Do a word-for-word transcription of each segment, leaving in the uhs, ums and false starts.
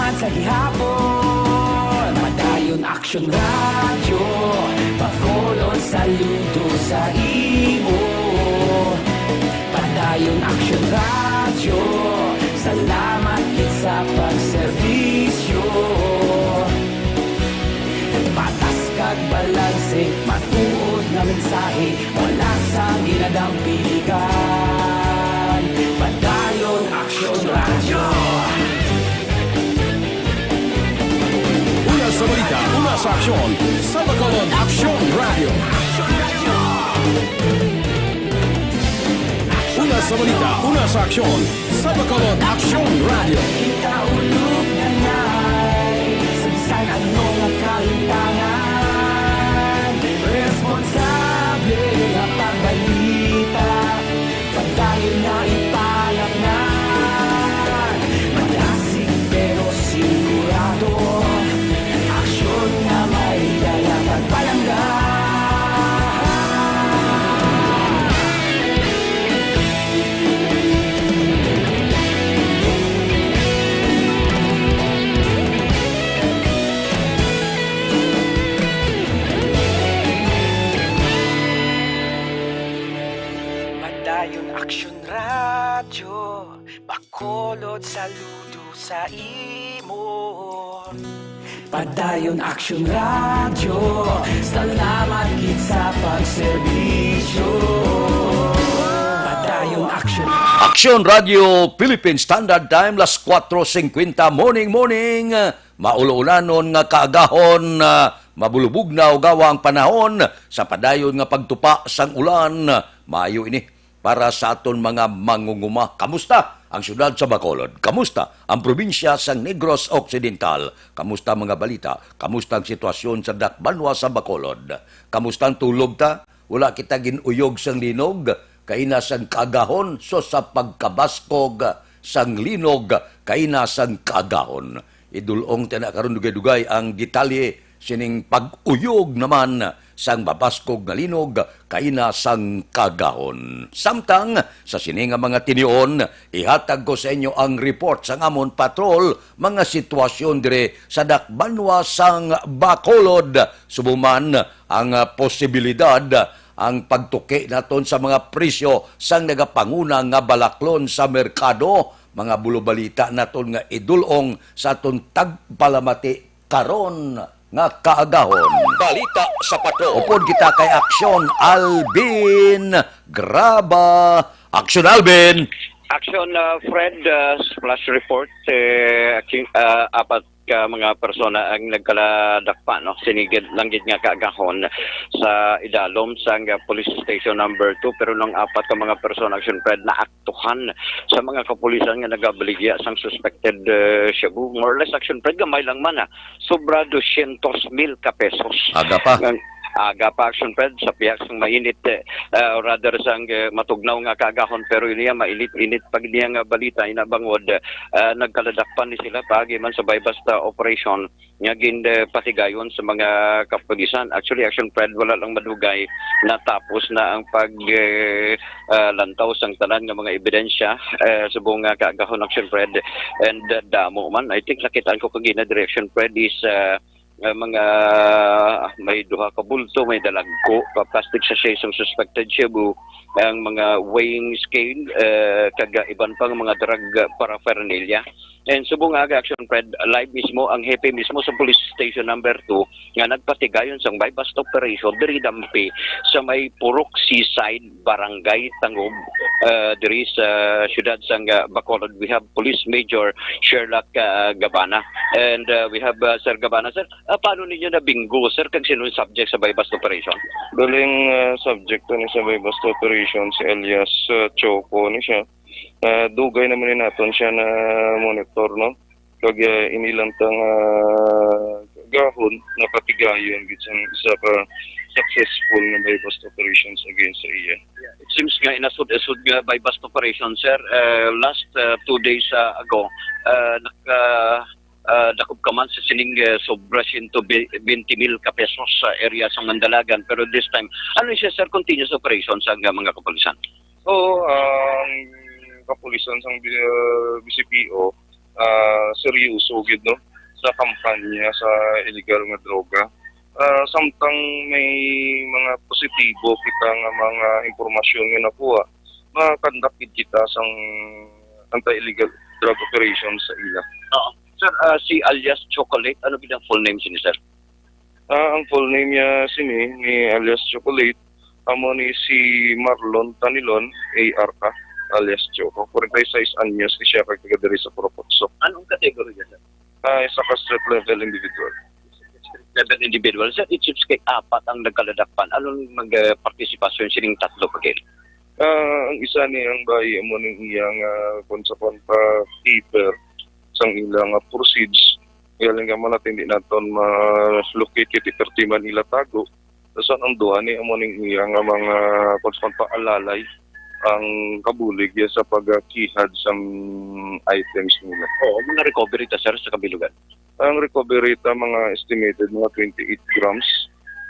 Sa gihapon, Padayon Action Radio, Bacolod, saludo sa imo. Padayon Action Radio, salamat gid sa pagserbisyo. Patas kag balanse, matuod nga mensahe, wala sang ginadampigan. Padayon Action Radio. Una sa balita, una sa aksyon, sa Bacolod Action Radio. Una sa balita, una sa aksyon, sa Bacolod Action Radio. Kita ulog na ngay, sa bisan ano nga kahintangan, responsable nga pagbalita, padayon nga ipalaknan. Madasig pero sigurado, aksyon nga may dala kag palangga. Padayon Action Radio, Bacolod, saludo sa imo. Padayon Action Radio, salamat gid sa pagserbisyo. Padayon Action. Action Radio Philippine Standard Time, las kuwatro singkwenta, morning, morning. Maulo-ulanon nga kaagahon, ah, mabulubog na ugawa ang panahon sa padayon nga pagtupa sang ulan. Maayo ini para sa aton mga mangunguma. Kamusta ang siyudad sa Bacolod? Kamusta ang probinsya sang Negros Occidental? Kamusta ang mga balita? Kamusta ang sitwasyon sa dakbanwa sa Bacolod? Kamusta ang tulog ta? Wala kita gin-uyog sang linog, kaina sang kaagahon, so sa pagkabaskog sang linog, kaina sang kaagahon. Idul-ong ta na karon dugay-dugay ang detalye sining pag-uyog naman sang mabaskog nga linog, kaina sang kaagahon. Samtang sa sini nga mga tinion, ihatag ko sa inyo ang report sang amon patrol, mga sitwasyon dire sa dakbanwa sang Bacolod. Subong man ang, ah, posibilidad, ang pagtuki naton sa mga presyo sang nagapanguna nga balaklon sa merkado, mga bulobalita naton nga idul-ong sa aton tagpalamati karon nga kaagahon. Balita sa Patro. Upod kita kay Aksyon Alvin Graba. Aksyon Alvin! Action, uh, Fred, uh, flash report, eh, action, uh, apat ka mga persona ang nagkaladakpan, no? Sinigid lang gid nga kaagahon sa idalom sang, uh, police station number two, pero nang apat ka mga persona, Action Fred, naaktuhan sa mga kapulisan nga nagabaligya sang suspected, uh, shabu. More or less, Action Fred, gamay lang man, ah. Sobra dosyentos mil ka pesos. Aga pa. Nga, aga pa, Action Fred, sa pihak sang mainit, eh, uh, rather sang, uh, matugnaw nga kaagahon, pero ini nga mainit-init pag niya nga balita, ina bangod, uh, nagkaladakpan ni sila paagi man sa buy-bust operation nga gin, uh, patigayon sa mga kapulisan. Actually, Action Fred, wala lang madugay natapos na ang pag, uh, uh, lantaw sang tanan nga mga ebidensya, uh, subong nga kaagahon, Action Fred, and, uh, damo man. I think nakita ko kagina, Action Fred, is, uh, nga mga may duha ka bulto, may dalagko ka plastic sachet sang suspected shabu, ang mga weighing scale, eh, kag iban pang mga drug paraphernalia. And subong nga, Action Fred, live mismo ang hepe mismo sa Police Station Number Two nga nagpatigayon sang buy-bust operation diri dampi sa may Purok Seaside, Barangay Tangub, uh, diri sa siyudad sang, uh, Bacolod. We have Police Major Sherlock, uh, Gabana. And, uh, we have, uh, Sir Gabana. Sir, uh, paano ninyo nabinggo, sir, kag sino ang subject sa buy-bust operation? Galing, uh, subject ni sa buy-bust operation si alias, uh, Choco ni siya. Uh, dugay naman ni naton siya na monitor, no? Kag, ah, ini lang tang, ah, gahon, napatigayon gid sang isa ka successful nga buy-bust operations against sa iya. Yeah, it seems nga inasod-asod nga buy-bust operation, sir. Eh, last, ah, two days, ah, ago, ah, naka, ah, dakop ka man sa sining, eh, sobra siyento bente mil ka pesos sa area sa Mandalagan. Pero this time, ano siya, sir, continuous operation sa mga kapulisan? So, ang kapulisan sang B-, ah, B C P O, ah, seryoso gid, no, sa kampanya sa illegal nga droga. Ah, samtang may mga positibo kita nga mga impormasyon nga nakuha, makakandak gid kita sang anti-illegal drug operation sa ila. Oo. Sir, ah, si alias Chocolate, ano gid ang full name sini, sir? Ah, ang full name niya sini, ni alias Chocolate, amo ni si Marlon Tanilon, A R ka, alias Choco. Forty-six anyos ni siya, kag taga diri sa Purok Otso. Anong kategorya, sir? Ah, isa ka street level individual. Street level individual, sir. It seems kay apat ang nagkaladakpan. Anong mag, ah, partisipasyon sining tatlo pa gid? Ah, ang isa ni ang bayi amo ning iya nga kung sa kwan pa keeper sang ila nga proceeds. Kaya lang nga man natin di naton ma-locate kay di perti man ila tago. Tapos ang duha ni amo ning iya nga mga kung sa kwan pa alalay ang kabulig ya sa pagkihad sang items nila. Oo, mga recovery ta, sir, sa kabilugan. Ang recovery ta mga estimated mga twenty-eight grams,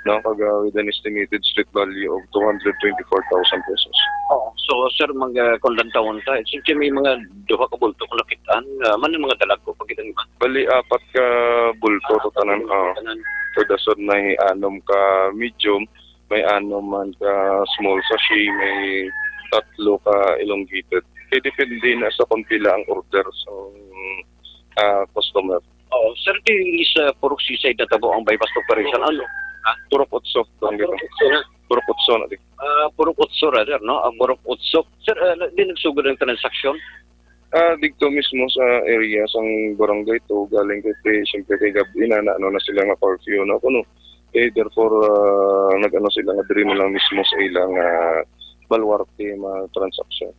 no, kag, ah, with an estimated street value of two hundred twenty-four thousand pesos. Oo. So, sir, mag, ah, kung lantawon ta, since may mga duha ka bulto kung nakit-an, ah, man ang mga dalagko, pag ilang iba? Bali, apat ka bulto to tanan, ah. Tanan. For the sud, may anom ka medium, may anom man ka small sachet, may tatlo ka elongated. Kaya depende na sa kung pila ang order. So, ah, customer. Oo, sir, di sa Purok Seaside natabo ang buy-bust operation. Ano? Ha? Purok Otso, Purok Otso na. Purok Otso na di. Ah, Purok Otso ra, sir, no? Ang Purok Otso. Sir, ah, na- di nagsugod ang transaksyon? Ah, dito mismo sa area sang barangay to, galing kay, kay, siyempre kay gabi na, na, ano na sila nga curfew, no? Kuno, eh, therefore, ah, nag-ano sila nga diri na lang mismo sa ilang, ah, baluarte mga transaksyon.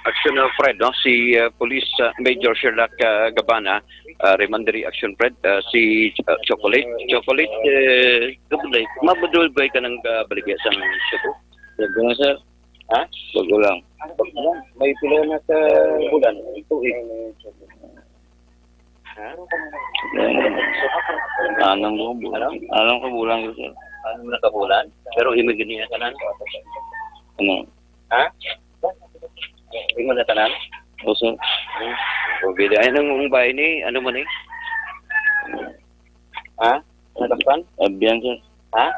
Action, uh, Fred, no? Si, uh, Police, uh, Major Sherlock, uh, Gabana, uh, Remanderi Action, Fred, uh, si, uh, Chocolate. Chocolate, uh, Chocolate, mabudol ba ka ng, uh, baligya sa Cebu? Bago lang, sir. Ha? Bago lang. May pila na sa bulan? Ito eh. Ha? Anong ko bulan? Ano? Anong ko bulan ko, sir? Ano na ka bulan? Pero imo gini tanan? Ano? Ha? Imo na tanan? O, sir. Hmm. O, bida. Ay, nang ang bahay ni, ano man eh? Ha? Nadakpan? Abyan, sir. Ha?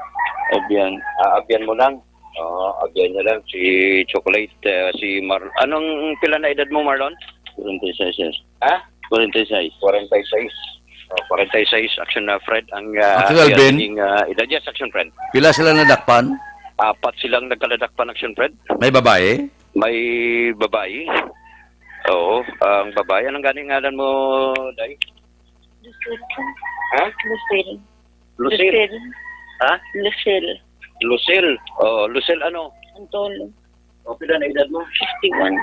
Abyan. Ah, abyan mo lang. Oo, abyan niya lang. Si Chocolate, uh, si Mar-, anong pila na edad mo, Marlon? Forty-six, sir. Ha? Forty-six. Forty-six. Oh, forty-six, Action, uh, Fred, ang, uh, Action, Alvin. Ang, uh, edad. Yes, Action, Fred. Pila sila nadakpan? Apat silang nagkaladakpan, Action, Fred. May babae? May babae. Oo, ang babae. Anong gani ngalan mo, Day? Lucille. Ha? Lucille. Lucille. Lucille. Ha? Lucille. Lucille. Oh, Lucille ano? Antolo. O, pila na edad mo? Fifty-one.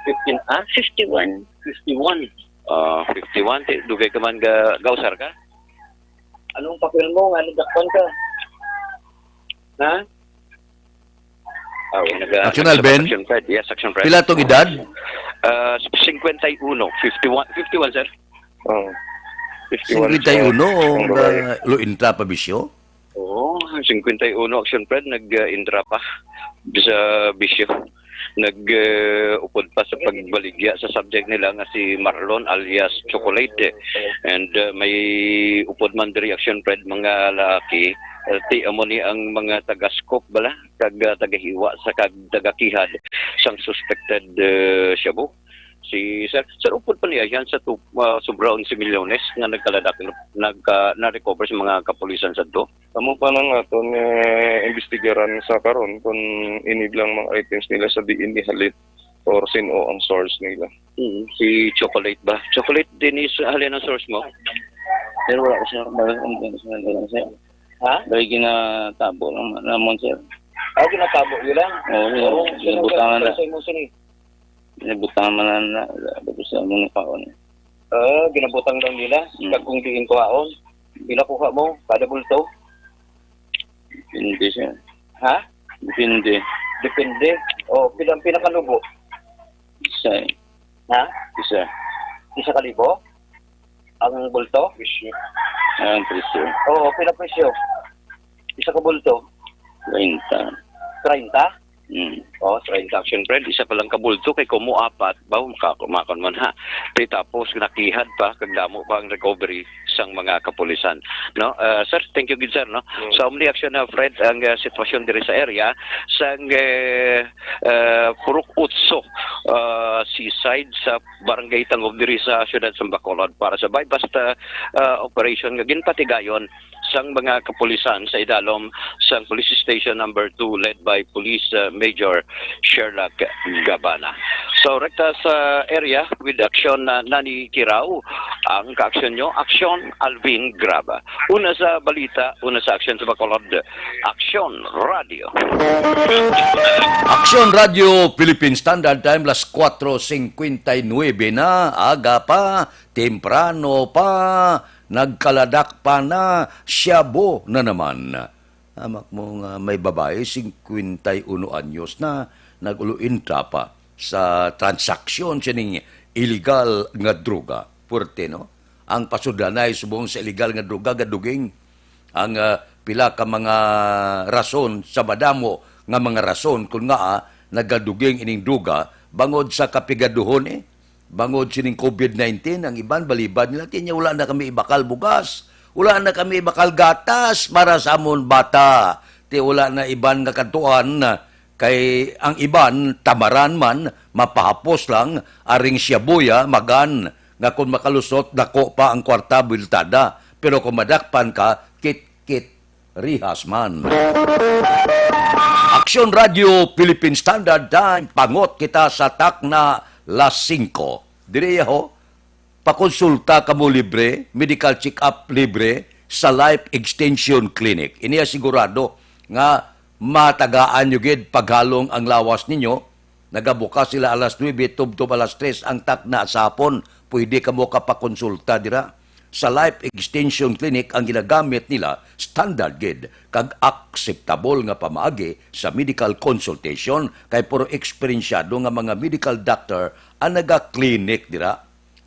Fifteen, ha? Fifty-one. Fifty-one. Ah, fifty-one. Ti-, dugay ka man ga-, gausar ka? Anong papel mo nga nagdakpan ka? Ha? Ah, wala na. Action, Alvin? Action, Fred. Yes, Action, Fred. Pila tong edad? Ah, fifty-one. Fifty-one. Fifty-one, sir. Oh. Fifty-one. Fifty-one, o, ang babae. Luintra pa bisyo? Oo, fifty-one, Action, Fred, nag-, ah, intra pa sa bisyo. Nag, ah, upod pa sa pagbaligya sa subject nila nga si Marlon alias Chocolate. And, ah, may upod man diri, Action, Fred, mga lalaki, ah, ti amo ni ang mga taga-scoop bala, kag, ah, tagahiwa sa kag tagakihad sang suspected, ah, shabu. Si Sir, Sir, upod pa niya yan sa tu-, ah, sobra onse milyones nga nagkaladak-, nagka-, na-recover sa mga kapulisan sa do. Amo pa nang aton, eh, imbestigaran sa karon kung ini lang mga items nila sa diin ihalin or sin-o ang source nila. Mm, si Chocolate ba? Chocolate, diin halin ang source mo? Pero wala ko, sir. Wala ko, sir. Wala ko, sir. Ha? Dahil ginatabo lang namon, sir. Ah, ginatabo nyo lang? Oo, sir. Oo, sino Gibutangan ba na. Sa imo, sini? Gibutangan man na, na, tapos sa among kaon. Ah, ginabutang lang nila. Mm. Kag kung diin kuhaon, pila kuha mo kada bulto? Depende, sir. Ha? Depende. Depende. O, pila ang pinakalubo? Isa, eh. Ha? Isa. Isa ka libo? Ang bulto? Presyo. Ang presyo. Oo, pila presyo? Isa ka bulto? Treinta. Treinta? Hmm. Oh, treinta action, Fred. Isa pa lang ka bulto kay kumo apat, ba, maka-, makon man ha. Di tapos nakihad pa, kag damo pa ang recovery sang mga kapulisan. No? Ah, sir, thank you gid, sir, no? Mm. Sa Omni Action na, Fred, ang, ah, sitwasyon diri sa area sang, eh, ah, Purok Utso, ah, seaside sa Barangay Tangub diri sa siyudad sa Bacolod para sa buy-bust, ah, ah, operation nga ginpatigayon sang mga kapulisan sa idalom sang Police Station Number Two, led by Police, uh, Major Sherlock Gabana. So, rekta sa area with action na Nani Kirao, ang kaaksyon nyo, Aksyon Alvin Graba. Una sa balita, una sa aksyon sa Bacolod, Aksyon Radio. Aksyon Radio Philippine Standard Time, las cuatro cincuenta y nueve na, aga pa, temprano pa, nagkaladak pa na, shabu na naman. Amak mo nga may babae, singkwenta y uno anyos na, nag-ulo-intra pa sa transaksyon sining iligal nga droga. Puwerte, no? Ang pasudlanay subong sa iligal nga droga, gaduging. Ang, ah, pila ka mga rason, sa madamo nga mga rason, kung nga, ah, nagaduging ining droga, bangod sa kapigaduhon, eh. Bangod sining covid nineteen, ang iban balibad nila, "Ti niya wala na kami ibakal bugas, wala na kami ibakal gatas para sa amon bata. Ti wala na iban nga kadtuan, kay ang iban tamaran man, mapahapos lang, aring siya buya, magan, nga kon makalusot, dako pa ang kwarta, buweltada. Pero kung madakpan ka, kit-kit rihas man." Aksyon Radio Philippine Standard Time, pangot kita sa takna las singko. Diri ho, pakonsulta kamo libre, medical check-up libre sa Life Extension Clinic. Ini sigurado nga matagaan nyo gid paghalong ang lawas ninyo. Nagabukas sila alas nuebe tubtob alas tres ang takna sa hapon. Pwede kamo kapakonsulta dira. Sa Life Extension Clinic ang ginagamit nila, standard gid kag akseptable nga pamaagi sa medical consultation, kay puro eksperensyado nga mga medical doctor ang naga-clinic dira.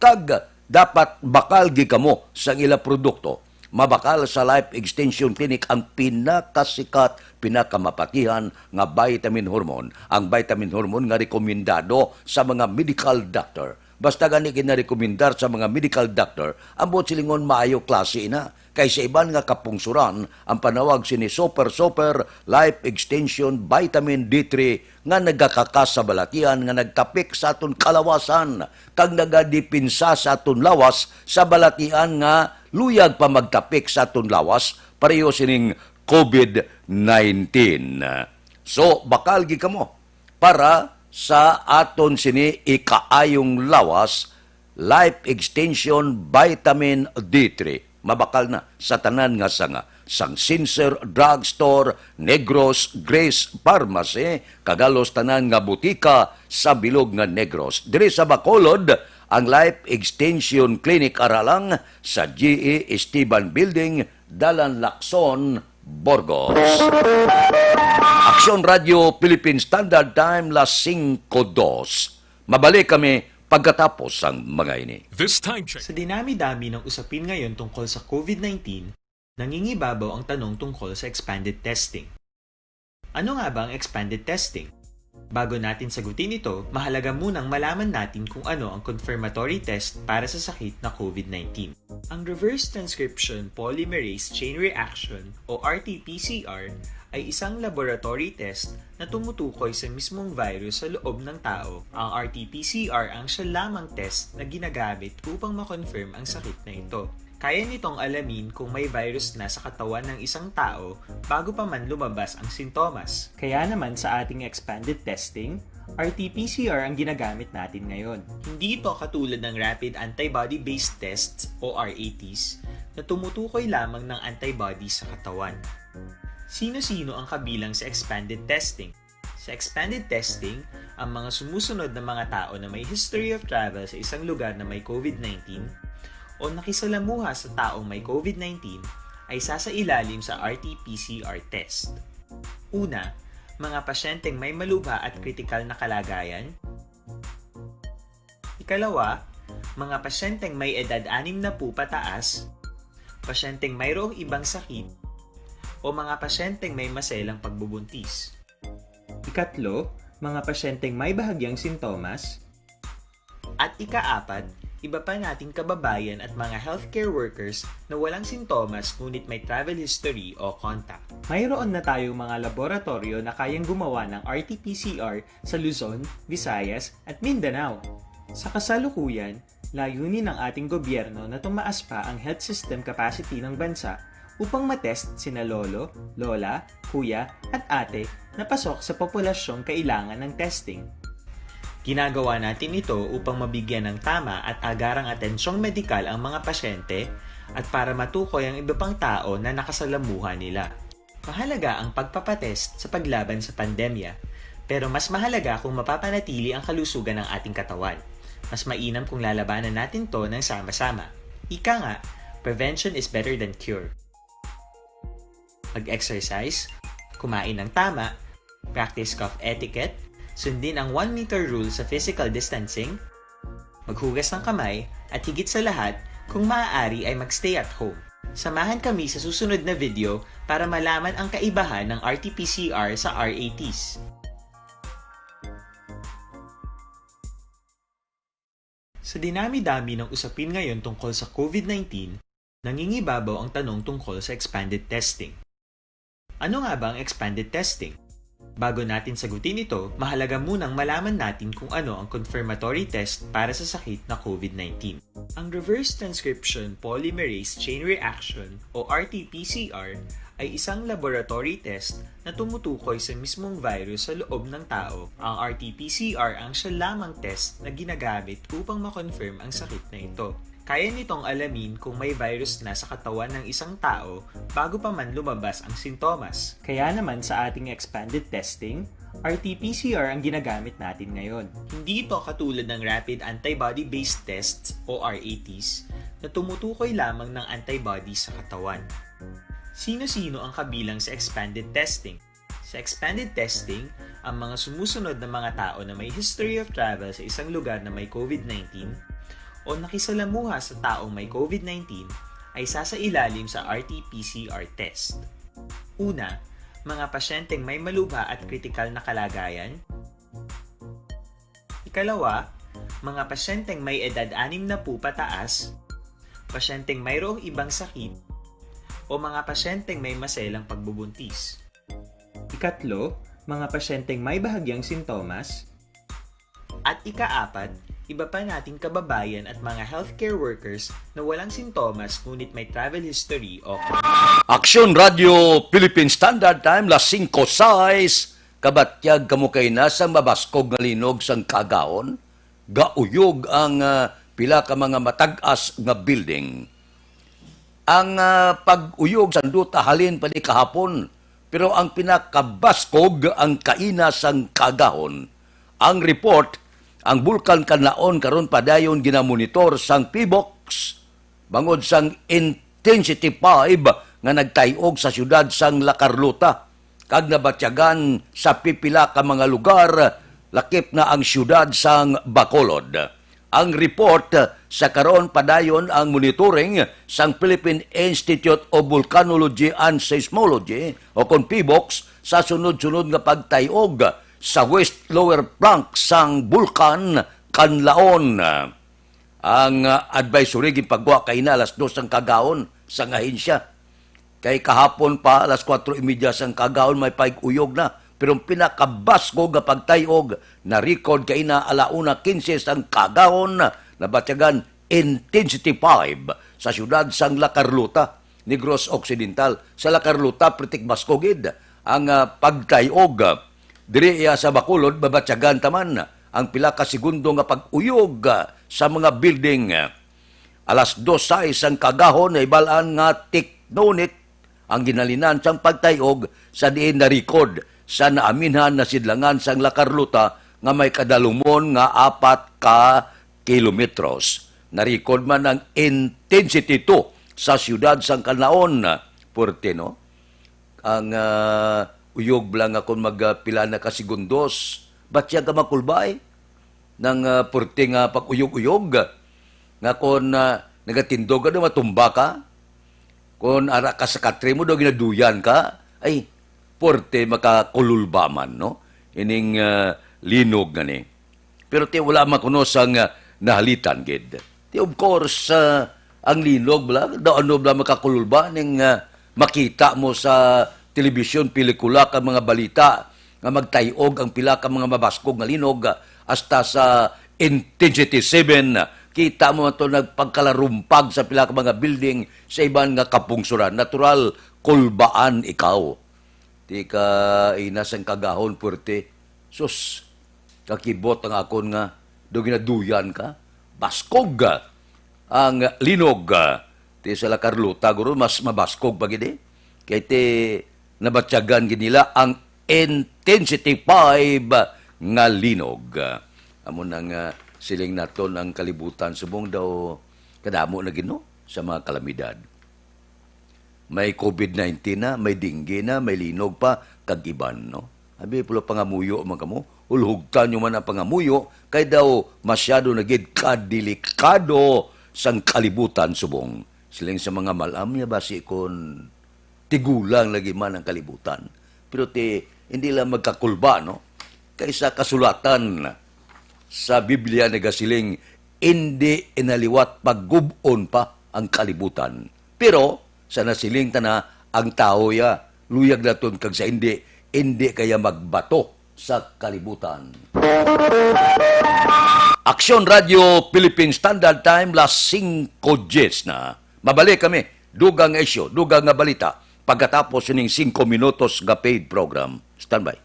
Kag dapat bakal gid kamo sa ila produkto. Mabakal sa Life Extension Clinic ang pinakasikat, pinakamapatihan nga vitamin hormone, ang vitamin hormone nga rekomendado sa mga medical doctor. Basta gani ginarekomendar sa mga medical doctor, ang buot silingon maayo klase na. Kay sa iban nga kapungsuran, ang panawag sini Super Super Life Extension Vitamin D three nga nagakakas sa balatian nga nagtapik sa aton kalawasan kag nagadipinsa sa aton lawas sa balatian nga luyag pa magtapik sa aton lawas pareho sining covid nineteen. So, bakal gid kamo para sa aton sini ikaayong lawas, Life Extension Vitamin D three. Mabakal na sa tanan nga sanga, sang Sincere Drug Store, Negros, Grace Pharmacy, kag halos tanan nga butika sa bilog nga Negros. Diri sa Bacolod, ang Life Extension Clinic ara lang sa G E Esteban Building, Dalan Lacson, Burgos. Aksyon Radio Philippine Standard Time, las singko dos. Mabalik kami pagkatapos sang mga ini. This time check. Sa dinami-dami ng usapin ngayon tungkol sa covid nineteen, nangingibabaw ang tanong tungkol sa expanded testing. Ano nga ba ang expanded testing? Bago natin sagutin ito, mahalaga munang malaman natin kung ano ang confirmatory test para sa sakit na covid nineteen. Ang reverse transcription polymerase chain reaction o R T P C R ay isang laboratory test na tumutukoy sa mismong virus sa loob ng tao. Ang R T P C R ang siya lamang test na ginagamit upang ma-confirm ang sakit na ito. Kaya nitong alamin kung may virus na sa katawan ng isang tao bago pa man lumabas ang sintomas. Kaya naman sa ating expanded testing, R T P C R ang ginagamit natin ngayon. Hindi ito katulad ng rapid antibody-based tests o R A Ts na tumutukoy lamang ng antibodies sa katawan. Sino-sino ang kabilang sa expanded testing? Sa expanded testing, ang mga sumusunod na mga tao na may history of travel sa isang lugar na may covid nineteen o nakisalamuha sa taong may covid nineteen ay sasailalim sa R T P C R test. Una, mga pasyenteng may malubha at kritikal na kalagayan. Ikalawa, mga pasyenteng may edad anim na po pataas, pasyenteng mayroong ibang sakit, o mga pasyenteng may maselang pagbubuntis. Ikatlo, Mga pasyenteng may bahagyang sintomas. At ikaapat, iba pa nating kababayan at mga healthcare workers na walang sintomas ngunit may travel history o contact. Mayroon na tayong mga laboratoryo na kayang gumawa ng R T P C R sa Luzon, Visayas, at Mindanao. Sa kasalukuyan, layunin ng ating gobyerno na tumaas pa ang health system capacity ng bansa upang matest sina lolo, lola, kuya, at ate na pasok sa populasyong kailangan ng testing. Ginagawa natin ito upang mabigyan ng tama at agarang atensyong medikal ang mga pasyente at para matukoy ang iba pang tao na nakasalamuha nila. Mahalaga ang pagpapatest sa paglaban sa pandemya, pero mas mahalaga kung mapapanatili ang kalusugan ng ating katawan. Mas mainam kung lalabanan natin 'to ng sama-sama. Ika nga, prevention is better than cure. Mag-exercise, kumain ng tama, practice cough etiquette, sundin ang one meter rule sa physical distancing, maghugas ng kamay, at higit sa lahat, kung maaari ay mag-stay at home. Samahan kami sa susunod na video para malaman ang kaibahan ng R T P C R sa R A Ts. Sa dinami-dami ng usapin ngayon tungkol sa COVID nineteen, nangingibabaw ang tanong tungkol sa expanded testing. Ano nga ba ang expanded testing? Bago natin sagutin ito, mahalaga munang malaman natin kung ano ang confirmatory test para sa sakit na COVID nineteen. Ang reverse transcription polymerase chain reaction o R T P C R ay isang laboratory test na tumutukoy sa mismong virus sa loob ng tao. Ang R T P C R ang siya lamang test na ginagamit upang ma-confirm ang sakit na ito. Kaya nitong alamin kung may virus na sa katawan ng isang tao bago pa man lumabas ang sintomas. Kaya naman sa ating expanded testing, R T P C R ang ginagamit natin ngayon. Hindi ito katulad ng rapid antibody-based tests o R A Ts na tumutukoy lamang ng antibody sa katawan. Sino-sino ang kabilang sa expanded testing? Sa expanded testing, ang mga sumusunod na mga tao na may history of travel sa isang lugar na may COVID nineteen o nakisalamuha sa taong may COVID nineteen ay sasailalim sa R T P C R test. Una, mga pasyenteng may malubha at kritikal na kalagayan. Ikalawa, mga pasyenteng may edad anim na po pataas, pasyenteng mayroong ibang sakit, o mga pasyenteng may maselang pagbubuntis. Ikatlo, mga pasyenteng may bahagyang sintomas. At ikaapat, iba pa nating kababayan at mga healthcare workers na walang sintomas ngunit may travel history o Aksyon Radio Philippine Standard Time, las singko sais, kabatyag kamo kay na sang mabaskog nga linog sang kaagahon, gauyog ang, ah, pila ka mga matag-as nga building. Ang, ah, pag-uyog sang duta halin pa ni kahapon, pero ang pinakabaskog ang kaina sang kaagahon. Ang report, ang Bulkan Kanlaon karon padayon ginamonitor sang PHIVOLCS bangod sang intensity five nga nagtay-og sa siyudad sang La Carlota kag nabatyagan sa pipila ka mga lugar, lakip na ang siyudad sang Bacolod. Ang report sa karon, padayon ang monitoring sang Philippine Institute of Volcanology and Seismology, o kon PHIVOLCS, sa sunod-sunod nga pagtay-og sa West Lower Flank sang Bulkan Kanlaon. Ang, ah, advisory ginpagwa kaina alas dos sang kaagahon sang ahensya. Kay kahapon pa, alas kuwatro y media sang kaagahon, may pag-uyog na. Pero ang pinakabaskog nga pagtay-og na-record kaina ala una quince sang kaagahon, nabatyagan intensity five sa siyudad sang La Carlota, Negros Occidental. Sa La Carlota, pretik baskog gid ang, ah, pagtay-og. Diri iya sa Bacolod, mabatyagan ta man ang pila ka segundo nga pag-uyog, ah, sa mga building. Alas dos sais sang kaagahon, nahibal-an nga tectonic ang ginhalinan sang pagtay-og sa diin na-record sa naaminhan na sidlangan sang La Carlota nga may kadalumon nga apat ka kilometros. Na-record man ang intensity two sa siyudad sang Kanlaon. Puwerte, no? Ang, ah, uyog bala nga kon mag, ah, pila na ka segundos, batyag ka makulbay. Nang, ah, puwerte nga pag-uyog-uyog, nga kon, ah, nagatindog ka, daw matumba ka. Kon ara ka sa katre mo, daw ginaduyan ka. Ay, puwerte makakululba man, no? Ining, ah, Linog nga ni. Pero ti wala man kuno sang, ah, nahalitan gid. Ti, of course, ah, ang linog bala, daw ano bala makakulba ning, ah, makita mo sa telebisyon, pelikula, kag mga balita nga magtay-og ang pila ka mga mabaskog nga linog, ah, hasta sa intensity seven. Kita mo to nagpagkalarumpag sa pila ka mga building sa iban nga kapungsuran. Natural, kulbaan ikaw. Ti ka inas ang kagahon, puwerte. Sus, kakibot ang akon nga daw ginaduyan ka. Baskog ang linog. Ti sa La Carlota, guro, mas mabaskog pa gid, eh. Kay ti nabatyagan gid nila ang intensity five nga linog. Amo na nga siling naton ang kalibutan subong daw kadamo na gid, no, sa mga kalamidad. May covid nineteen na, may dengue na, may linog pa, kag iban, no? Abi, pula pangamuyo man kamo, hulhugtan nyo man ang pangamuyo, kay daw masyado na gid kadelikado sang kalibutan subong. Siling sa mga malam niya, basi kon tigulang lagi man ang kalibutan. Pero ti, hindi lang magkakulba, no? Kay sa kasulatan sa Biblia nagasiling, hindi inaliwat paggub-on pa ang kalibutan. Pero sa nasiling ta na, ang tawo ya luyag naton, kag sa hindi, hindi kaya magbato sa kalibutan. Aksyon Radio Philippine Standard Time, las singko diyes na. Mabalik kami, dugang nga isyu, dugang nga balita, pagkatapos sining singko minutos nga paid program. Standby.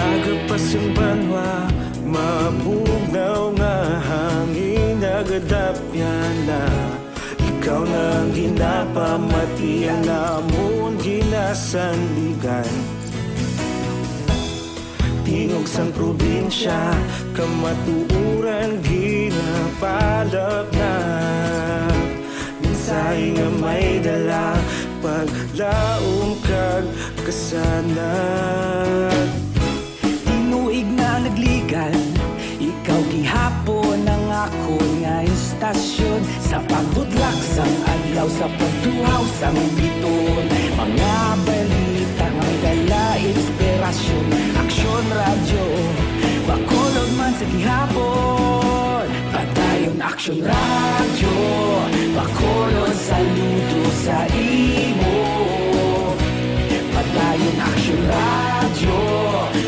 Aga pa sing banwa, mabugnaw nga hangin nagadapyan na. Ikaw na ang ginapamati, ang amon ginasandigan. Tingog sang probinsya, kamatuoran ginapalapnap. Mensahe nga may dala, paglaom kag kasanag. Tinuig na nagligan, ikaw gihapon ang akon nga istasyon. Sa pagbutlak sang adlaw, sa pagtuhaw sang biton, mga balita nga may dala inspirasyon. Aksyon Radyo, Bacolod man sa gihapon. Padayon Aksyon Radyo, Bacolod, saludo sa imo. Padayon Aksyon Radyo,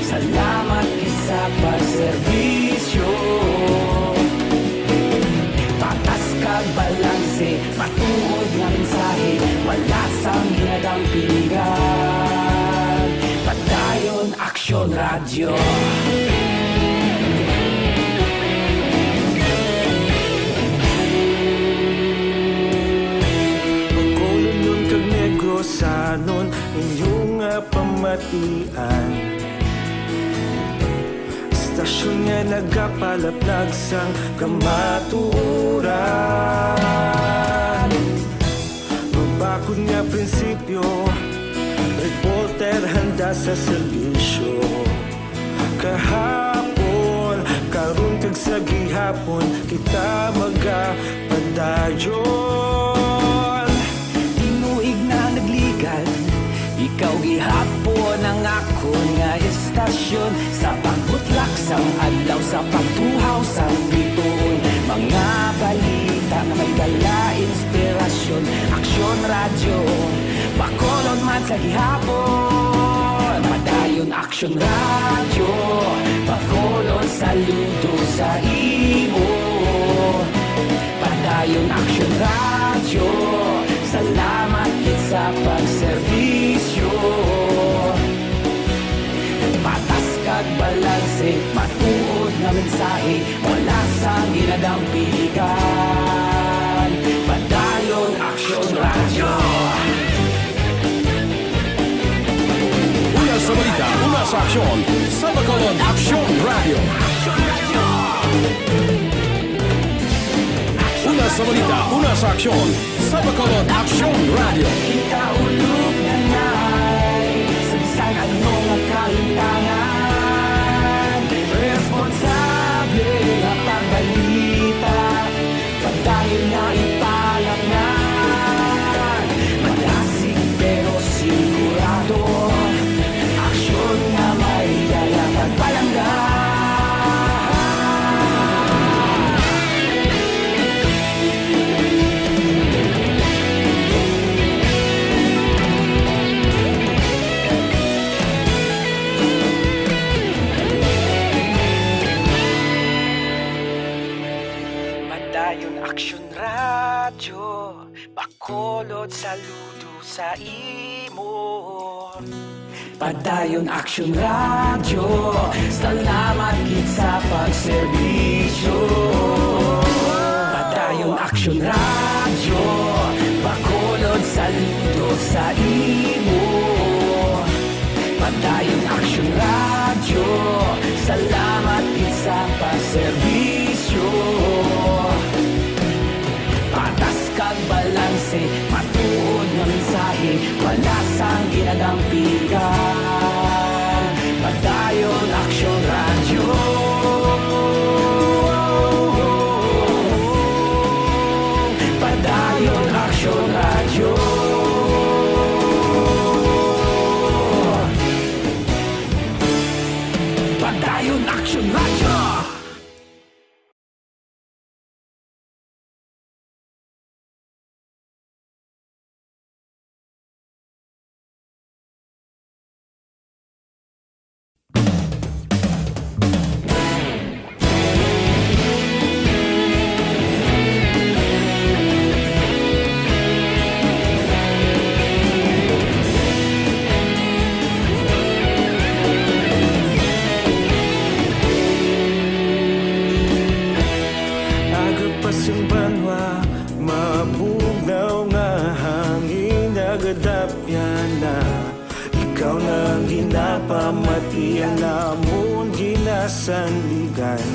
salamat gid sa pagserbisyo. Patas kag balanse, matuod nga mensahe, wala sang ginadampingan. Padayon Aksyon Radyo. Bacolodnon kag Negrosanon, inyo nga pamatian. Istasyon nga nagapalaplag sang kamatuoran. Mabakod nga prinsipyo, reporter handa sa serbisyo. Kahapon, karon kag sa gihapon, kita magapadayon. Tinuig na nagligan, ikaw gihapon ang akon nga istasyon. Sa pagbutlak sang adlaw, sa pagtuhaw sang bituon, mga balita nga may dala inspirasyon. Aksyon Radyo, Bacolod man sa gihapon. Padayon Aksyon Radyo, Bacolod, saludo sa imo. Padayon Aksyon Radyo, salamat gid sa pagserbisyo. Patas kag balanse, matuod nga mensahe, wala sang ginadampingan. Padayon Aksyon Radyo. Una sa balita, una sa aksyon, sa Bacolod Aksyon Radyo. Una sa balita, una sa aksyon, sa Bacolod Aksyon Radyo. Kita ulog na na. Saludo sa imo. Padayon Action Radio, salamat gid sa pagserbisyo. Padayon Action Radio, Bacolod, saludo sa imo. Padayon Action Radio, salamat gid sa pagserbisyo. Patas kag balanse, matuod nga mensahe, wala sang ginadampigan. Padayon Action Radio. Padayon Action Radio. Padayon Action Radio. Agapas ang banwa, mabugnaw nga hangin, nagadapyan na. Ikaw na ang ginapamati, ang amon ginasandigan.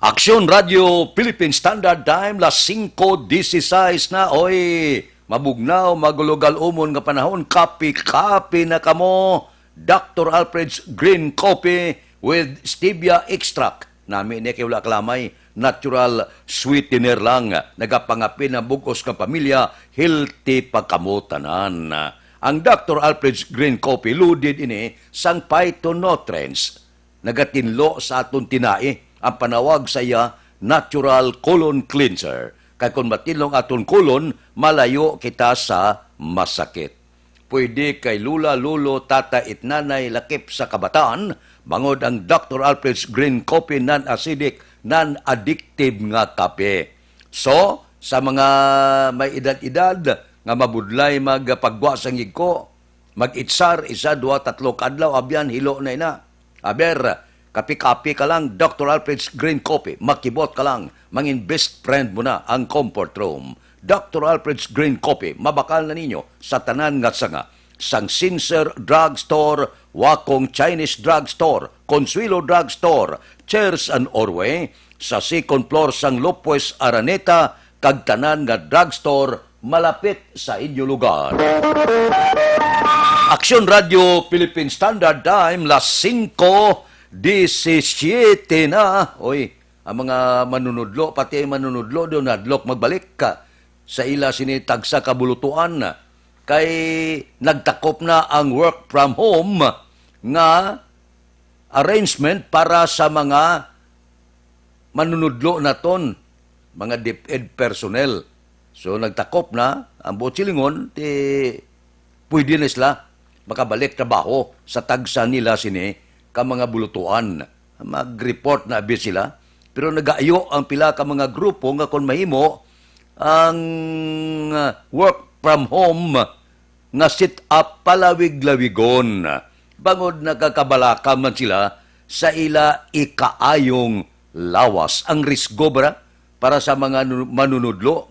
Aksyon Radio Philippine Standard Time, las singko dieciséis na. Oy, mabugnaw, magulugal-umon nga panahon, kape-kape na kamo. Doctor Alfred's Green Coffee with Stevia Extract. Nami ni kay wala kalamay, natural sweetener lang. Nagapangapin ang bug-os nga pamilya, healthy pa kamo tanan. Ang Doctor Alfred's Green Coffee, loaded ini sang phytonutrients. Nagatinlo sa aton tinai. Ang panawag sa iya, natural colon cleanser. Kay kung matinlo ang aton colon, malayo kita sa masakit. Pwede kay lula, lolo, tata, it nanay, lakip sa kabataan, bangod ang Doctor Alfred's Green Coffee, non-acidic, non-addictive nga kape. So, sa mga may edad-edad nga mabudlay magpagwa sa ngigko, mag-itsar, isa, duha, tatlo ka adlaw, abyan, hilo na ina. Aber, kapi-kapi ka lang, Doctor Alfred's Green Coffee, makibot ka lang, mangin best friend mo na ang comfort room. Doctor Alfred's Green Coffee, mabakal na ninyo sa tanan nga sanga. Sang Sincere Drug Store, Wakong Chinese Drug Store, Consuelo Drug Store, Chairs and Orway, sa second floor sang Lopez Araneta, kag tanan nga drugstore malapit sa inyo lugar. Aksyon Radio Philippine Standard Time, las singko disisiete na. Oy, ang mga manunudlo, pati ang manunudlo, doon hadlok magbalik ka sa ila sini tagsa ka bulutuan. Kay nagtakop na ang work from home nga arrangement para sa mga manunudlo naton, mga DepEd personnel. So, nagtakop na ang buot silingon, ti pwede na sila makabalik trabaho sa tagsa nila sini ka mga bulutuan. Mag-report na abi sila, pero nagaayo ang pila ka mga grupo nga kon mahimo ang, ah, work from home nga sit-up palawig-lawigon, bangod nakakabalaka man sila sa ila ikaayong lawas. Ang risgo ba para sa mga nu-, manunudlo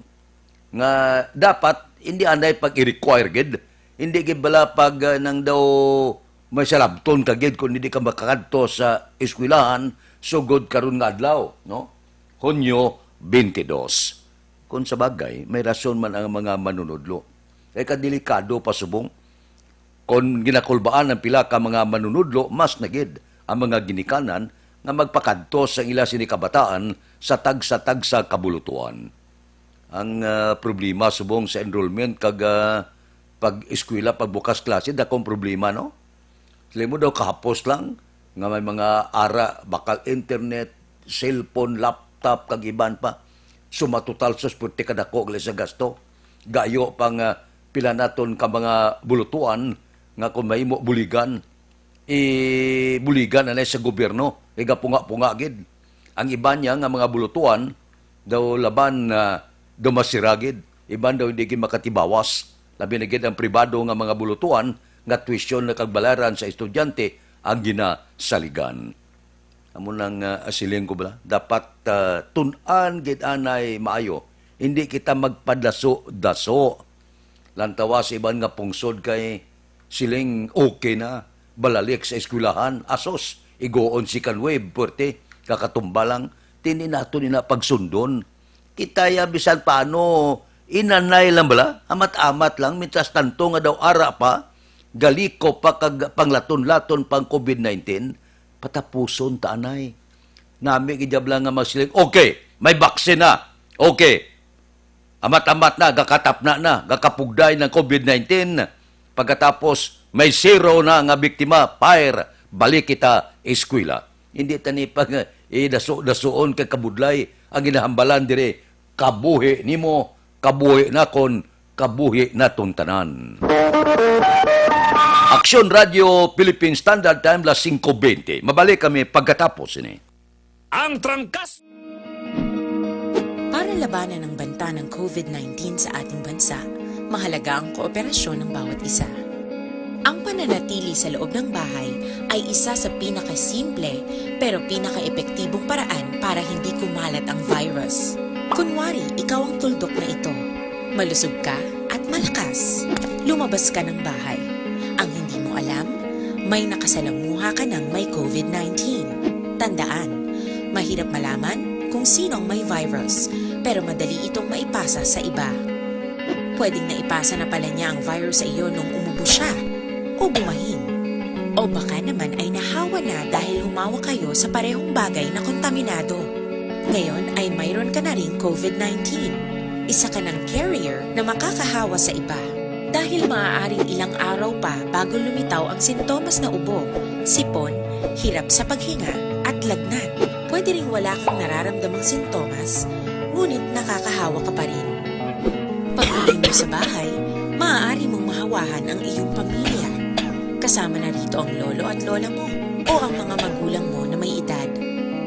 nga dapat hindi anay pag-i-require gid, hindi gid bala pag, ah, nang daw may salabton ka gid kung hindi ka makakadto sa eskwelahan sugod karon nga adlaw, no? Hunyo twenty-dos. Kung sa bagay, may rason man ang mga manunudlo. Kay kadelikado pa subong. Kon ginakulbaan ang pila ka mga manunudlo, mas na gid ang mga ginikanan nga magpakadto sa ila sini kabataan sa tagsa-tagsa kabulutuan. Ang, ah, problema subong sa enrollment kag, ah, pag-eskwela, pagbukas klase, dakong problema, no? Sila mo daw kahapos lang nga may mga ara, bakal internet, cellphone, laptop, kag iban pa. Sumatotal sa puwerte kadako gali sa gasto. Gayo pa nga pila naton ka mga bulutuan nga kung mahimo buligan, ibuligan anay sa gobyerno, igapunga-punga gid. Ang iban niya nga mga bulutuan daw laban na Dumasiragid, iban daw hindi gid makatibawas, labi na gid ang pribado nga mga bulutuan nga tuition na kag bayaran sa estudyante ang ginasaligan. Amo nang, ah, siling ko bala, dapat, ah, tun-an gid anay maayo. Hindi kita magpadaso-daso. Lantawa sa iban nga pungsod kay siling okay na, balalik sa eskwelahan, asos, iguon second wave, puwerte, kakatumba lang, tini nato nila pagsundon. Kita ya bisan paano, inanay lang bala, amat-amat lang, mientras tanto nga daw ara pa, galiko pa kag panglaton-laton pang covid nineteen, patapuson ta anay. Nami gid bala nga magsiling, "Okay, may vaccine na. Okay. Amat-amat na, gakatapna na, gakapugday ng covid nineteen." Pagkatapos, may zero na nga biktima, fire, balik kita eskwela. Hindi tani pag, eh, daso-dasoon kay kabudlay ang ginahambalan diri. Kabuhi nimo, kabuhi nakon, kabuhi naton tanan. Aksyon Radio Philippine Standard Time, las singko bente. Mabalik kami pagkatapos ini. Ang trangkas. Para labanan ang banta ng covid nineteen sa ating bansa, mahalaga ang kooperasyon ng bawat isa. Ang pananatili sa loob ng bahay ay isa sa pinakasimple pero pinakaepektibong paraan para hindi kumalat ang virus. Kunwari, ikaw ang tuldok na ito. Malusog ka at malakas. Lumabas ka ng bahay. Ang hindi mo alam, may nakasalamuha ka ng may covid nineteen. Tandaan, mahirap malaman kung sino ang may virus, pero madali itong maipasa sa iba. Pwedeng naipasa na pala niya ang virus sa iyo nung umubo siya o bumahin. O baka naman ay nahawa na dahil humawak kayo sa parehong bagay na kontaminado. Ngayon ay mayroon ka na ring covid nineteen. Isa ka ng carrier na makakahawa sa iba. Dahil maaaring ilang araw pa bago lumitaw ang sintomas na ubo, sipon, hirap sa paghinga, at lagnat. Pwede ring wala kang nararamdamang sintomas, ngunit nakakahawa ka pa rin. Pag-uwi mo sa bahay, maaari mong mahawahan ang iyong pamilya. Kasama na rito ang lolo at lola mo o ang mga magulang mo na may edad.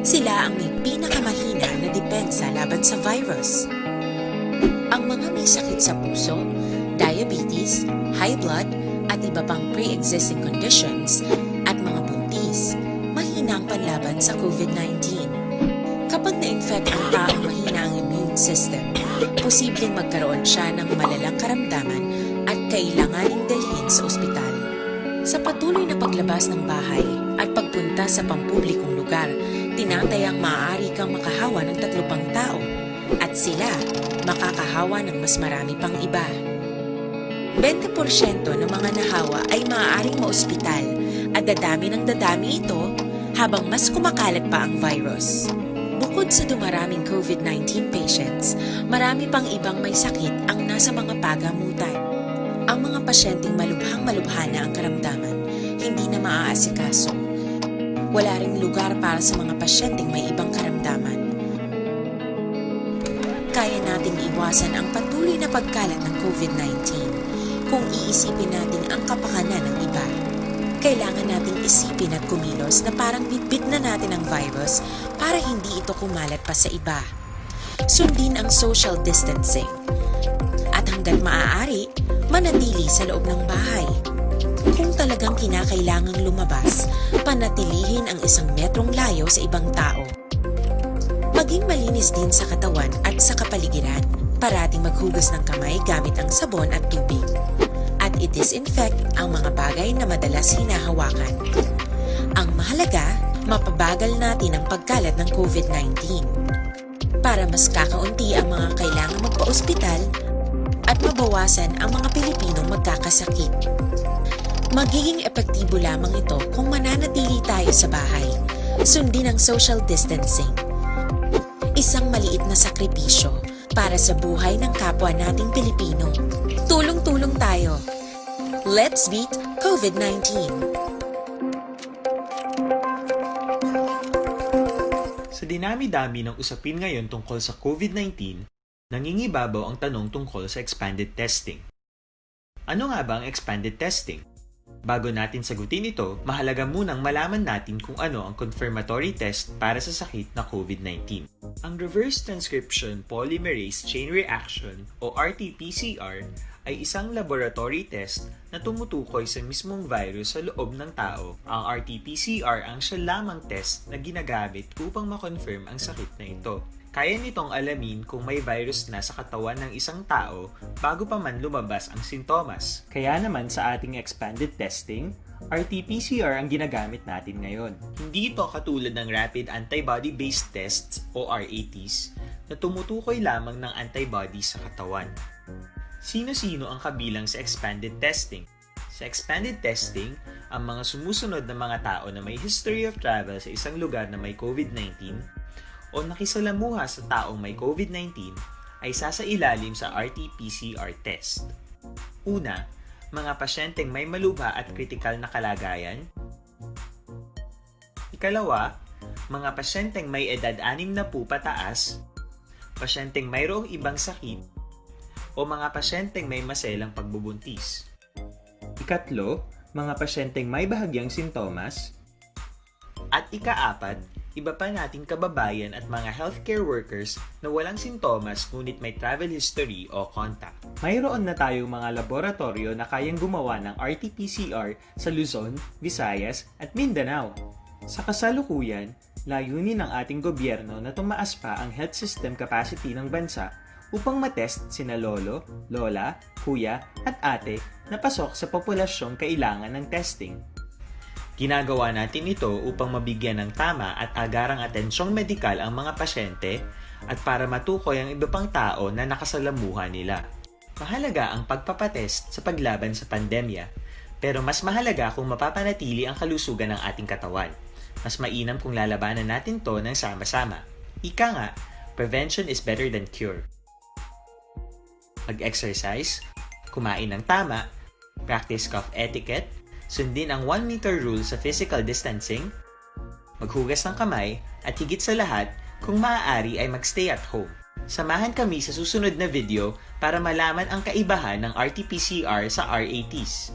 Sila ang may pinakamahina na depensa laban sa virus. Ang mga may sakit sa puso, diabetes, high blood, at iba pang pre-existing conditions, at mga buntis, mahina ang panlaban sa covid nineteen. Kapag na-infect ang taong mahina ang immune system, posibleng magkaroon siya ng malalang karamdaman at kailanganing dalhin sa ospital. Sa patuloy na paglabas ng bahay at pagpunta sa pampublikong lugar, tinatayang maaari kang makahawa ng tatlo pang tao at sila makakahawa ng mas marami pang iba. Bente porsyento ng mga nahawa ay maaaring maospital at dadami ng dadami ito habang mas kumakalat pa ang virus. Bukod sa dumaraming covid nineteen patients, marami pang ibang may sakit ang nasa mga pagamutan. Ang mga pasyenteng malubhang-malubha na ang karamdaman, hindi na maaasikaso. Wala ring lugar para sa mga pasyenteng may ibang karamdaman. Kaya nating iwasan ang patuloy na pagkalat ng covid nineteen kung iisipin natin ang kapakanan ng iba. Kailangan nating isipin at kumilos na parang bitbit na natin ang virus para hindi ito kumalat pa sa iba. Sundin ang social distancing. At hanggat maaari, manatili sa loob ng bahay. Kung talagang kinakailangang lumabas, panatilihin ang isang metrong layo sa ibang tao. Maging malinis din sa katawan at sa kapaligiran. Parating maghugas ng kamay gamit ang sabon at tubig. At i-disinfect ang mga bagay na madalas hinahawakan. Ang mahalaga, mapabagal natin ang pagkalat ng covid nineteen. Para mas kakaunti ang mga kailangang magpa-ospital at mabawasan ang mga Pilipinong magkakasakit. Magiging epektibo lamang ito kung mananatili tayo sa bahay. Sundin ang social distancing. Isang maliit na sakripisyo para sa buhay ng kapwa nating Pilipino. Tulong-tulong tayo. Let's beat covid nineteen. Sa dinami-dami ng usapin ngayon tungkol sa covid nineteen, nangingibabaw ang tanong tungkol sa expanded testing. Ano nga ba ang expanded testing? Bago natin sagutin ito, mahalaga munang malaman natin kung ano ang confirmatory test para sa sakit na COVID nineteen. Ang reverse transcription polymerase chain reaction o R T P C R ay isang laboratory test na tumutukoy sa mismong virus sa loob ng tao. Ang R T P C R ang siya lamang test na ginagamit upang ma-confirm ang sakit na ito. Kaya nitong alamin kung may virus na sa katawan ng isang tao bago pa man lumabas ang sintomas. Kaya naman sa ating expanded testing, R T P C R ang ginagamit natin ngayon. Hindi ito katulad ng rapid antibody-based tests o R A Ts na tumutukoy lamang ng antibody sa katawan. Sino-sino ang kabilang sa expanded testing? Sa expanded testing, ang mga sumusunod na mga tao na may history of travel sa isang lugar na may COVID nineteen o nakisalamuha sa taong may COVID nineteen ay sasailalim sa R T P C R test. Una, mga pasyenteng may malubha at kritikal na kalagayan. Ikalawa, mga pasyenteng may edad anim na po pataas, pasyenteng mayroong ibang sakit, o mga pasyenteng may maselang pagbubuntis. Ikatlo, mga pasyenteng may bahagyang sintomas. At ikaapat, iba pa nating kababayan at mga healthcare workers na walang sintomas ngunit may travel history o contact. Mayroon na tayong mga laboratoryo na kayang gumawa ng R T P C R sa Luzon, Visayas, at Mindanao. Sa kasalukuyan, layunin ng ating gobyerno na tumaas pa ang health system capacity ng bansa upang matest sina lolo, lola, kuya, at ate na pasok sa populasyong kailangan ng testing. Ginagawa natin ito upang mabigyan ng tama at agarang atensyong medikal ang mga pasyente at para matukoy ang iba pang tao na nakasalamuha nila. Mahalaga ang pagpapatest sa paglaban sa pandemya, pero mas mahalaga kung mapapanatili ang kalusugan ng ating katawan. Mas mainam kung lalabanan natin 'to ng sama-sama. Ika nga, prevention is better than cure. Mag-exercise, kumain ng tama, practice cough etiquette, sundin ang one meter rule sa physical distancing, maghugas ng kamay, at higit sa lahat, kung maaari ay mag-stay at home. Samahan kami sa susunod na video para malaman ang kaibahan ng R T P C R sa R A Ts.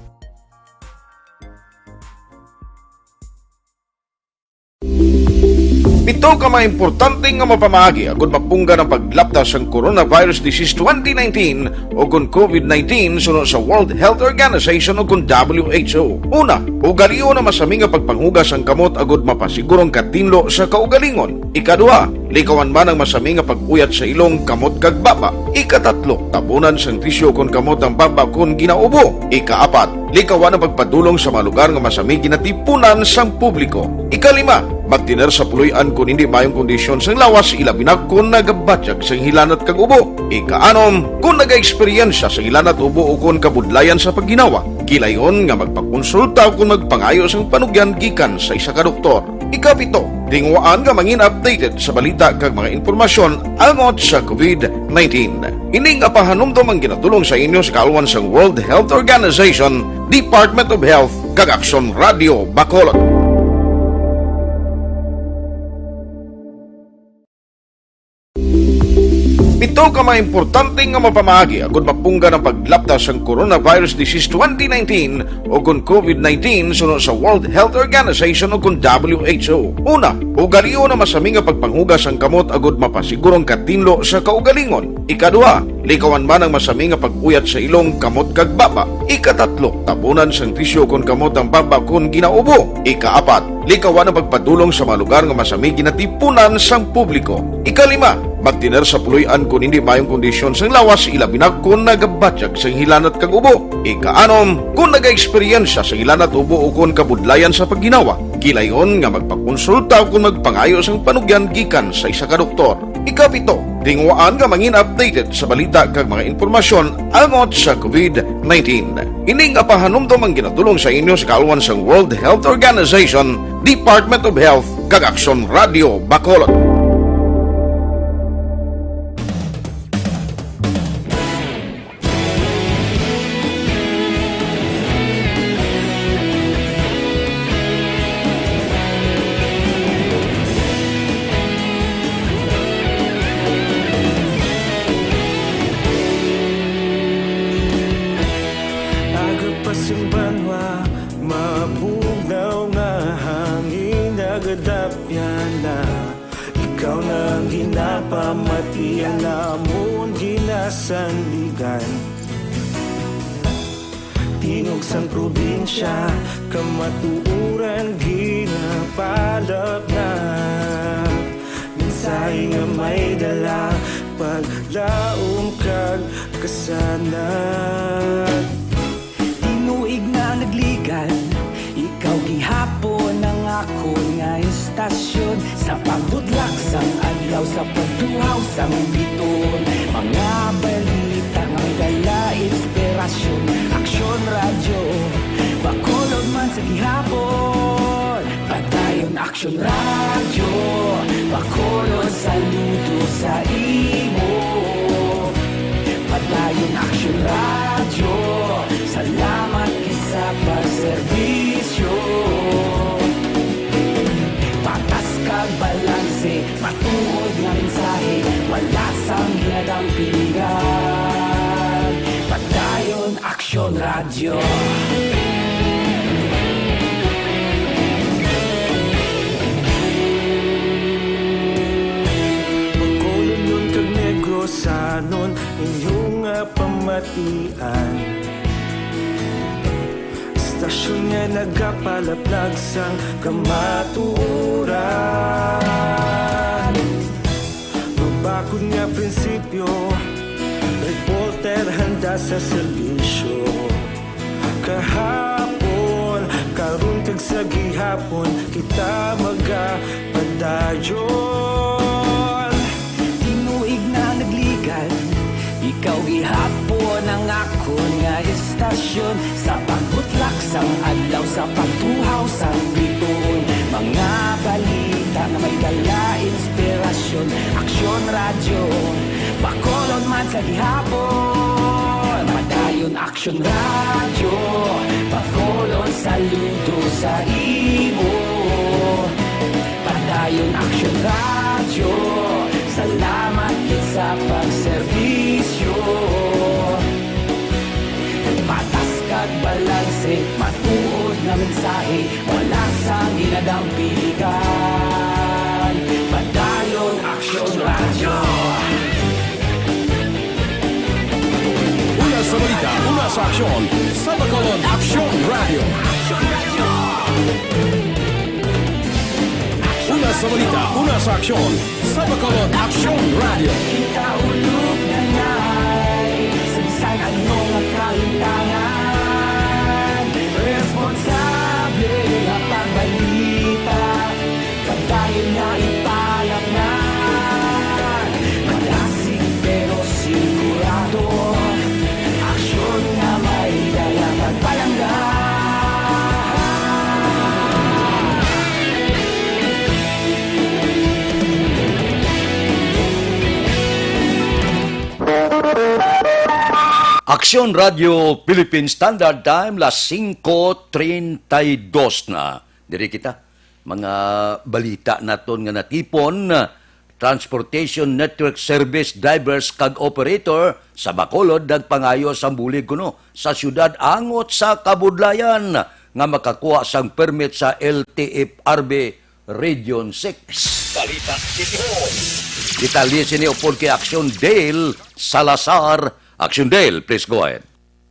Pito ka mga importante nga mapamaagi agud mapunggan ang paglapta sang coronavirus disease twenty nineteen o kon COVID nineteen suno sa World Health Organization o kon W H O. Una, ugalion ang masami nga pagpanghugas sang kamot agud mapasiguro ang katinlo sa kaugalingon. Ikaduha, likawan man ang masami nga pag-uyat sa ilong, kamot kag baba. Ikatatlo, tabunan sang tisyu kon kamot ang baba kon ginaubo. Ikaapat, likawan ang pagpadulong sa mga lugar nga masami ginatipunan sang publiko. Ikalima, magtener sa puloy-an kon hindi maayong kondisyon sang lawas, ilabi na kon nagabatyag sang hilanat kag ubo. Ikaanom, kon nagaeksperyensya sang hilanat, ubo, o kon kabudlayan sa pagginawa, gilayon nga magpakonsulta o kon magpangayo sang panugyan gikan sa isa ka doktor. Ikapito, tinguhaan nga mangin updated sa balita kag mga impormasyon angot sa COVID nineteen. Ini nga pahanumdom ang ginadul-ong sa inyo sa kaalwan sang World Health Organization, Department of Health, kag Aksyon Radio Bacolod. Pito ka mga importante nga mapamaagi agud mapunggan ang paglapta sang coronavirus disease twenty nineteen o kon COVID nineteen suno sa World Health Organization o kon W H O. Una, ugalion ang masami nga pagpanghugas sang kamot agud mapasiguro ang katinlo sa kaugalingon. Ikaduha, likawan man ang masami nga pag-uyat sa ilong, kamot kag baba. Ikatatlo, tabunan sang tisyu kon kamot ang baba kon ginaubo. Ikaapat, likawan ang pagpadulong sa mga lugar nga masami ginatipunan sang publiko. Ikalima, magtener sa puloy-an kon hindi maayong kondisyon sang lawas, ilabi na kon nagabatyag sang hilanat kag ubo. Ikaanom, kon nagaeksperyensya sang hilanat, ubo, o kon kabudlayan sa pagginawa, gilayon nga magpakonsulta o kon magpangayo sang panugyan gikan sa isa ka doktor. Ikapito, tinguhaan nga mangin updated sa balita kag mga impormasyon angot sa COVID nineteen. Ini nga pahanumdom ang ginadul-ong sa inyo sa kaalwan sang World Health Organization, Department of Health, kag Aksyon Radio Bacolod. Aga pa sing banwa, Pamati ang amon ginasandigan. Tingog sang probinsya, kamatuoran ginapalapnap. Mensahe nga may dala, paglaom kag kasanag. Tinuig na nagligan, ikaw gihapon ang akon nga istasyon. Sa pagbudlak sang adlaw, sa pagtuhaw sang bituon, mga balita nga may dala inspirasyon. Aksyon Radyo, Bacolod man sa gihapon. Padayon Aksyon Radyo, Bacolod, saludo sa imo. Padayon Aksyon Radyo, salamat gid sa pagserbisyo. Patas kag balanse, matuod nga mensahe, wala sang ginadampigan. Padayon Aksyon Radyo. Bacolodnon kag Negrosanon, inyo nga pamatian. Istasyon nga nagapalaplag sang kamatuoran. Mabakod nga prinsipyo, reporter handa sa serbisyo. Kahapon, karon kag sa gihapon, kita magapadayon. Tinuig na nagligan, ikaw gihapon ang akon nga istasyon. Sa pagbutlak sang adlaw, sa pagtuhaw sang bituon, mga balita nga may dala inspirasyon. Aksyon Radyo, Bacolod man sa gihapon. Padayon Aksyon Radyo, Bacolod, saludo sa imo. Padayon Aksyon Radyo, salamat gid sa pagserbisyo. Patas kag balanse, matuod nga mensahe, wala sang ginadampigan. Padayon Aksyon Radyo. Una sa balita, una sa aksyon, sa Bacolod Aksyon Radyo. Una sa balita, una sa aksyon, sa Bacolod Aksyon Radyo. Kita ulog na ngay, sa bisan ano nga kalimtangan, responsable nga pagbalita, kadayon nga ipalapnan. Madasig pero sigurado, aksyon nga may dala pagpalangga. Aksyon Radio Philippine Standard Time, las singko treinta y dos na. Diri kita, mga balita naton nga natipon. Transportation Network Service drivers kag operator sa Bacolod nagpangayo sang bulig kuno sa siyudad angot sa kabudlayan nga makakuha sang permit sa L T F R B Region six. Balita City Hall. Detalye sini upod kay Action Dale Salazar. Action Dale, please go ahead.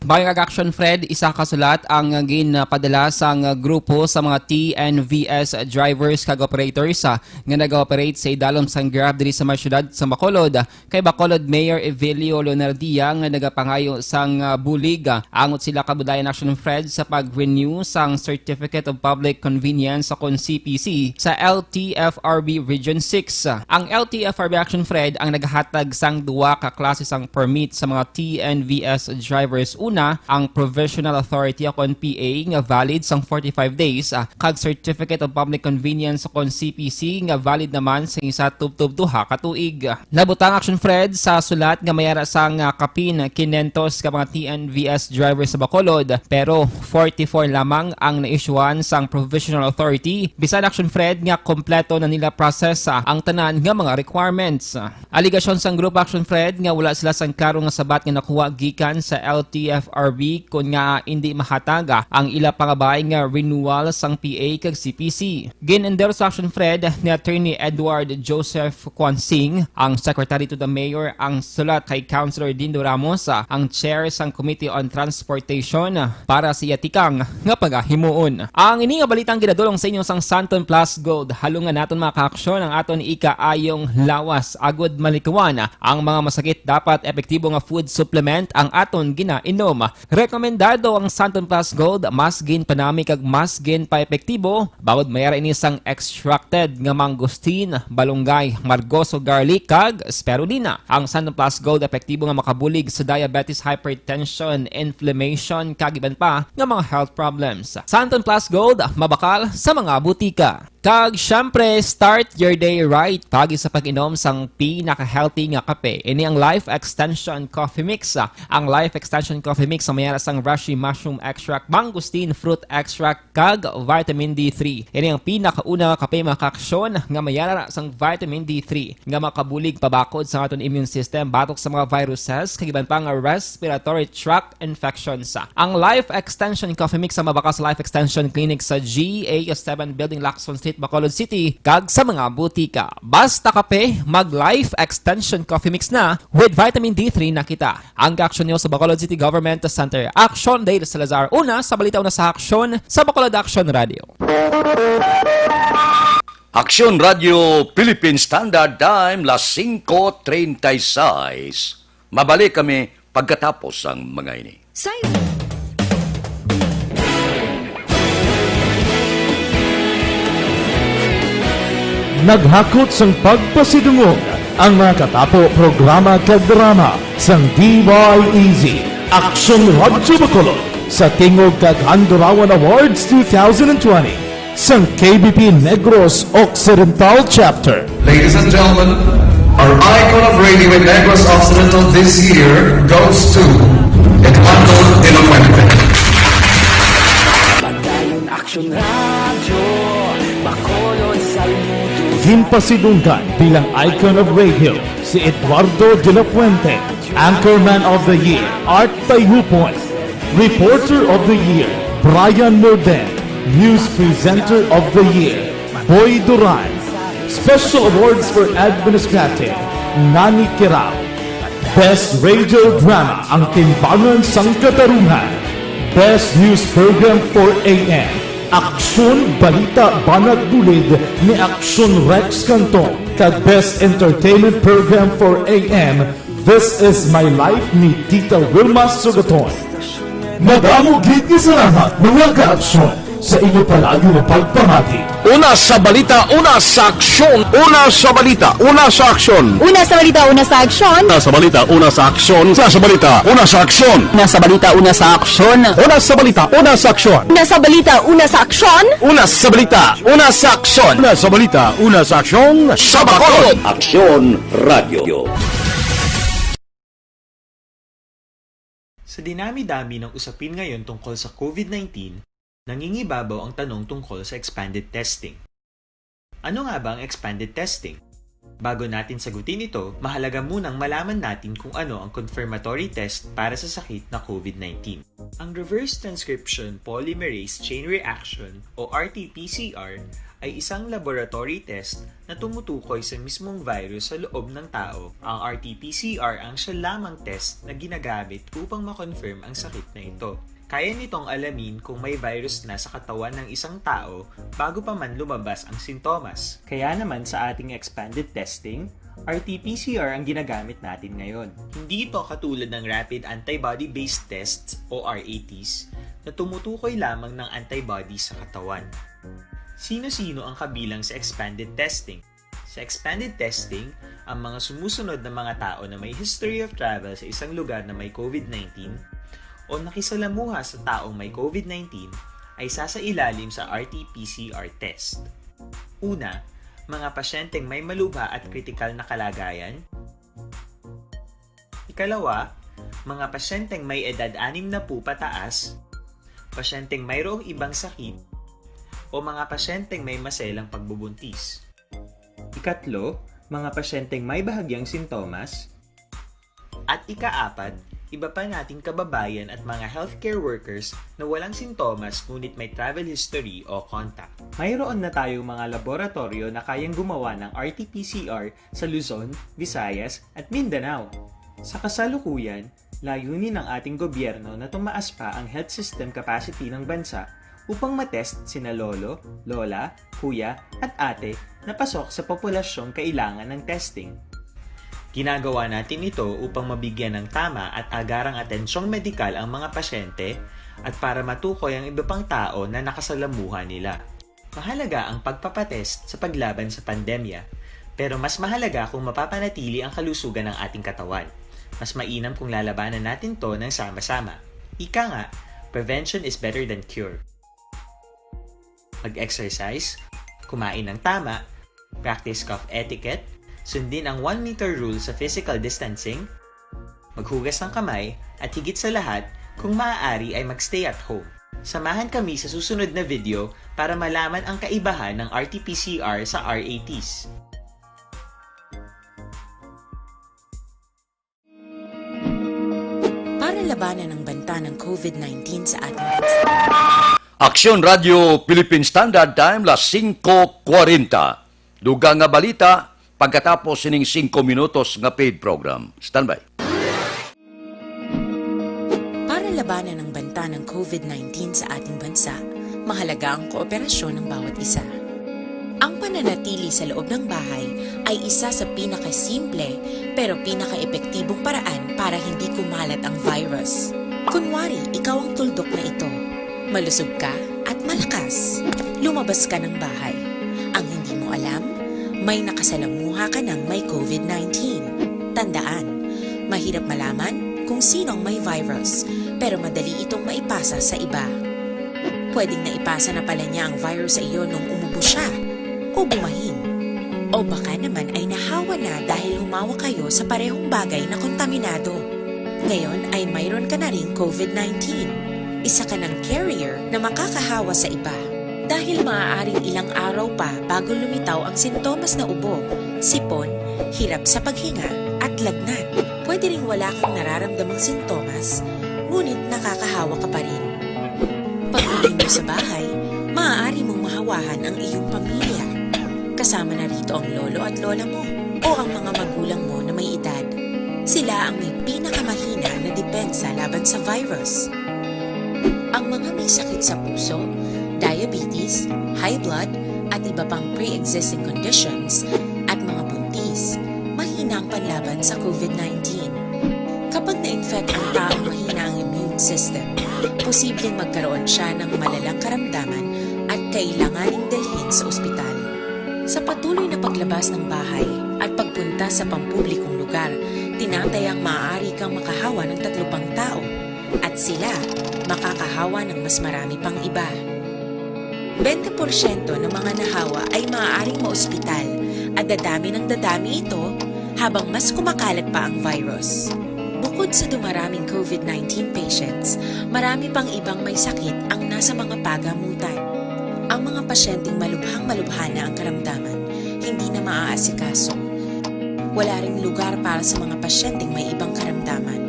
Maayong aga-, Action Fred, isa ka sulat ang ginpadala sang grupo sa mga T N V S drivers kag operators, ah, nga nag-ooperate sa idalom sang Grab diri sa may siyudad sa Bacolod, ah, kay Bacolod Mayor Evelio Leonardia nga nagapangayo sang, ah, bulig, ah, angot sila kabudlayan, Action Fred, sa pag-renew sang Certificate of Public Convenience o kon C P C sa L T F R B Region six. Ang L T F R B, Action Fred, ang nagahatag sang duwa ka klase sang permit sa mga T N V S drivers. Una, ang Provisional Authority o kon P A nga valid sang forty-five days, ah, kag Certificate of Public Convenience o kon C P C nga valid naman sang isa tubtob duha ka tuig. Nabutang, Action Fred, sa sulat nga may ara sang, ah, kapin kinentos ka mga T N V S drivers sa Bacolod, pero forty-four lamang ang naisyuhan sang Provisional Authority, bisan, Action Fred, nga kompleto na nila process, ah, ang tanan nga mga requirements. Alegasyon sang grupo, Action Fred, nga wala sila sang klaro nga sabat nga nakuha gikan sa L T F R B kon nga indi mahataga ang ila pangabahin nga renewal sang P A kag C P C. Gin-endorse sa Action Fred ni Attorney Edward Joseph Quansing, ang Secretary to the Mayor, ang sulat kay Councilor Dindo Ramos, ang Chair sang Committee on Transportation, para sa iya tikang nga pagahimuon. Ang ini nga balitang ginadulong sa inyo sang Santon Plus Gold. Halungan naton, mga kaaksyon, ang aton ikaayong lawas agud malikawan ang mga masakit. Dapat epektibo nga food supplement ang aton ginainom. Rekomendado ang Santon Plus Gold, mas ginpanami kag mas ginpaepektibo, bangod may ara ini sang extracted nga mangosteen, balunggay, margoso garlic, kag spirulina. Ang Santon Plus Gold epektibo nga makabulig sa diabetes, hypertension, inflammation, kag iban pa nga mga health problems. Santon Plus Gold, mabakal sa mga butika. Kag syempre, start your day right pagi sa pag-inom sang pinaka-healthy nga kape. Ini ang Life Extension Coffee Mix. Ang Life Extension Coffee Mix ang may ara sang reishi mushroom extract, mangosteen fruit extract, kag vitamin D three. Ini ang pinakauna nga kape, mga kaaksyon, nga may ara sang vitamin D three nga makabulig pabakod sa aton immune system batok sa mga viruses kag iban pa nga respiratory tract infections. Ang Life Extension Coffee Mix ang mabakal sa Life Extension Clinic sa G A seven Building, Lacson Street, Bacolod City, kag sa mga butika. Basta kape, mag Life Extension Coffee Mix na, with vitamin D three na kita. Ang kaaksyon niyo sa Bacolod City Government Center. Aksyon, Dale Salazar, una sa balita, una sa aksyon, sa Bacolod Aksyon Radio. Aksyon Radio Philippine Standard Time, las singko treinta y seis. Mabalik kami pagkatapos sang mga ini. Say Naghakot sang pagpasidungog ang mga katapo programa kag drama sang D Y E Z Aksyon Radyo Bacolod sa Tingog kag Handurawan Awards two thousand twenty sang K B P Negros Occidental Chapter. Ladies and gentlemen, our icon of radio in Negros Occidental this year goes to Eduardo de la Fuente. Padayon Aksyon Radyo, Bacolod, saludo. Ginpasidunggan bilang icon of radio si Eduardo de la Fuente, Anchorman of the Year, Art Tayhupon, Reporter of the Year, Brian Morden, News Presenter of the Year, Boy Duran, Special Awards for Administrative, Nani Kirao, Best Radio Drama, Ang Timbangan sang Katarungan, Best News Program four A M, Aksyon Balita Banat Bulid ni Aksyon Rex Canton, kag Best Entertainment Program four A M, This Is My Life ni Tita Wilma Sugaton. Madamo gid nga salamat, mga kaaksyon, sa inyo palagi nga pagpamati. Una sa balita, una sa aksyon. Una sa balita, una sa aksyon. Una sa balita, una sa aksyon. Una sa balita, una sa aksyon. Una sa balita, una sa aksyon. Una sa balita, una sa aksyon. Una sa balita, una sa aksyon. Una sa balita, una sa aksyon. Una sa balita, una sa aksyon. Una sa balita, una sa aksyon. Sa Bacolod. Aksyon Radio. Sa dinami-dami ng usapin ngayon tungkol sa COVID nineteen, nangingibabaw ang tanong tungkol sa expanded testing. Ano nga ba ang expanded testing? Bago natin sagutin ito, mahalaga munang malaman natin kung ano ang confirmatory test para sa sakit na COVID nineteen. Ang reverse transcription polymerase chain reaction o R T P C R ay isang laboratory test na tumutukoy sa mismong virus sa loob ng tao. Ang R T P C R ang siya lamang test na ginagamit upang ma-confirm ang sakit na ito. Kaya nitong alamin kung may virus na sa katawan ng isang tao bago pa man lumabas ang sintomas. Kaya naman sa ating expanded testing, R T P C R ang ginagamit natin ngayon. Hindi ito katulad ng rapid antibody-based tests o R A Ts na tumutukoy lamang ng antibody sa katawan. Sino-sino ang kabilang sa expanded testing? Sa expanded testing, ang mga sumusunod na mga tao na may history of travel sa isang lugar na may COVID nineteen o nakisalamuha sa taong may COVID nineteen ay sasailalim sa R T P C R test. Una, mga pasyenteng may malubha at kritikal na kalagayan. Ikalawa, mga pasyenteng may edad anim na po pataas, pasyenteng mayroong ibang sakit, o mga pasyenteng may maselang pagbubuntis. Ikatlo, mga pasyenteng may bahagyang sintomas. At ikaapat, Iba pa nating kababayan at mga healthcare workers na walang sintomas ngunit may travel history o contact. Mayroon na tayong mga laboratoryo na kayang gumawa ng R T P C R sa Luzon, Visayas, at Mindanao. Sa kasalukuyan, layunin ng ating gobyerno na tumaas pa ang health system capacity ng bansa upang matest sina lolo, lola, kuya, at ate na pasok sa populasyong kailangan ng testing. Ginagawa natin ito upang mabigyan ng tama at agarang atensyong medikal ang mga pasyente at para matukoy ang iba pang tao na nakasalamuha nila. Mahalaga ang pagpapatest sa paglaban sa pandemya, pero mas mahalaga kung mapapanatili ang kalusugan ng ating katawan. Mas mainam kung lalabanan natin to ng sama-sama. Ika nga, prevention is better than cure. Mag-exercise, kumain ng tama, practice cough etiquette, sundin ang one meter rule sa physical distancing, maghugas ng kamay, at higit sa lahat, kung maaari ay mag-stay at home. Samahan kami sa susunod na video para malaman ang kaibahan ng R T P C R sa R A Ts. Para labanan ang banta ng COVID nineteen sa ating bansa. Aksyon Radio Philippine Standard Time, las singko kwarenta. Dugang nga balita pagkatapos sining singko minutos nga paid program. Standby. Para labanan ang banta ng COVID nineteen sa ating bansa, mahalaga ang kooperasyon ng bawat isa. Ang pananatili sa loob ng bahay ay isa sa pinakasimple pero pinakaepektibong paraan para hindi kumalat ang virus. Kunwari, ikaw ang tuldok na ito. Malusog ka at malakas. Lumabas ka ng bahay. Ang hindi mo alam, may nakasalamuha ka ng may COVID nineteen. Tandaan, mahirap malaman kung sino ang may virus, pero madali itong maipasa sa iba. Pwedeng naipasa na pala niya ang virus sa iyo nung umubo siya o bumahin. O baka naman ay nahawa na dahil humawa kayo sa parehong bagay na kontaminado. Ngayon ay mayroon ka na ring COVID nineteen. Isa ka ng carrier na makakahawa sa iba. Dahil maaaring ilang araw pa bago lumitaw ang sintomas na ubo, sipon, hirap sa paghinga, at lagnat. Pwede ring wala kang nararamdamang sintomas, ngunit nakakahawa ka pa rin. Pag-uwi mo sa bahay, maaari mong mahawahan ang iyong pamilya. Kasama na rito ang lolo at lola mo o ang mga magulang mo na may edad. Sila ang may pinakamahina na depensa laban sa virus. Ang mga may sakit sa puso, diabetes, high blood, at iba pang pre-existing conditions, at mga buntis, mahina ang panlaban sa COVID nineteen. Kapag na-infect ang taong mahina ang immune system, posibleng magkaroon siya ng malalang karamdaman at kailanganing dalhin sa ospital. Sa patuloy na paglabas ng bahay at pagpunta sa pampublikong lugar, tinatayang maaari kang makahawa ng tatlo pang tao at sila makakahawa ng mas marami pang iba. Bente porsyento ng mga nahawa ay maaaring maospital at dadami ng dadami ito habang mas kumakalat pa ang virus. Bukod sa dumaraming COVID nineteen patients, marami pang ibang may sakit ang nasa mga pagamutan. Ang mga pasyenteng malubhang-malubha na ang karamdaman, hindi na maaasikaso. Wala ring lugar para sa mga pasyenteng may ibang karamdaman.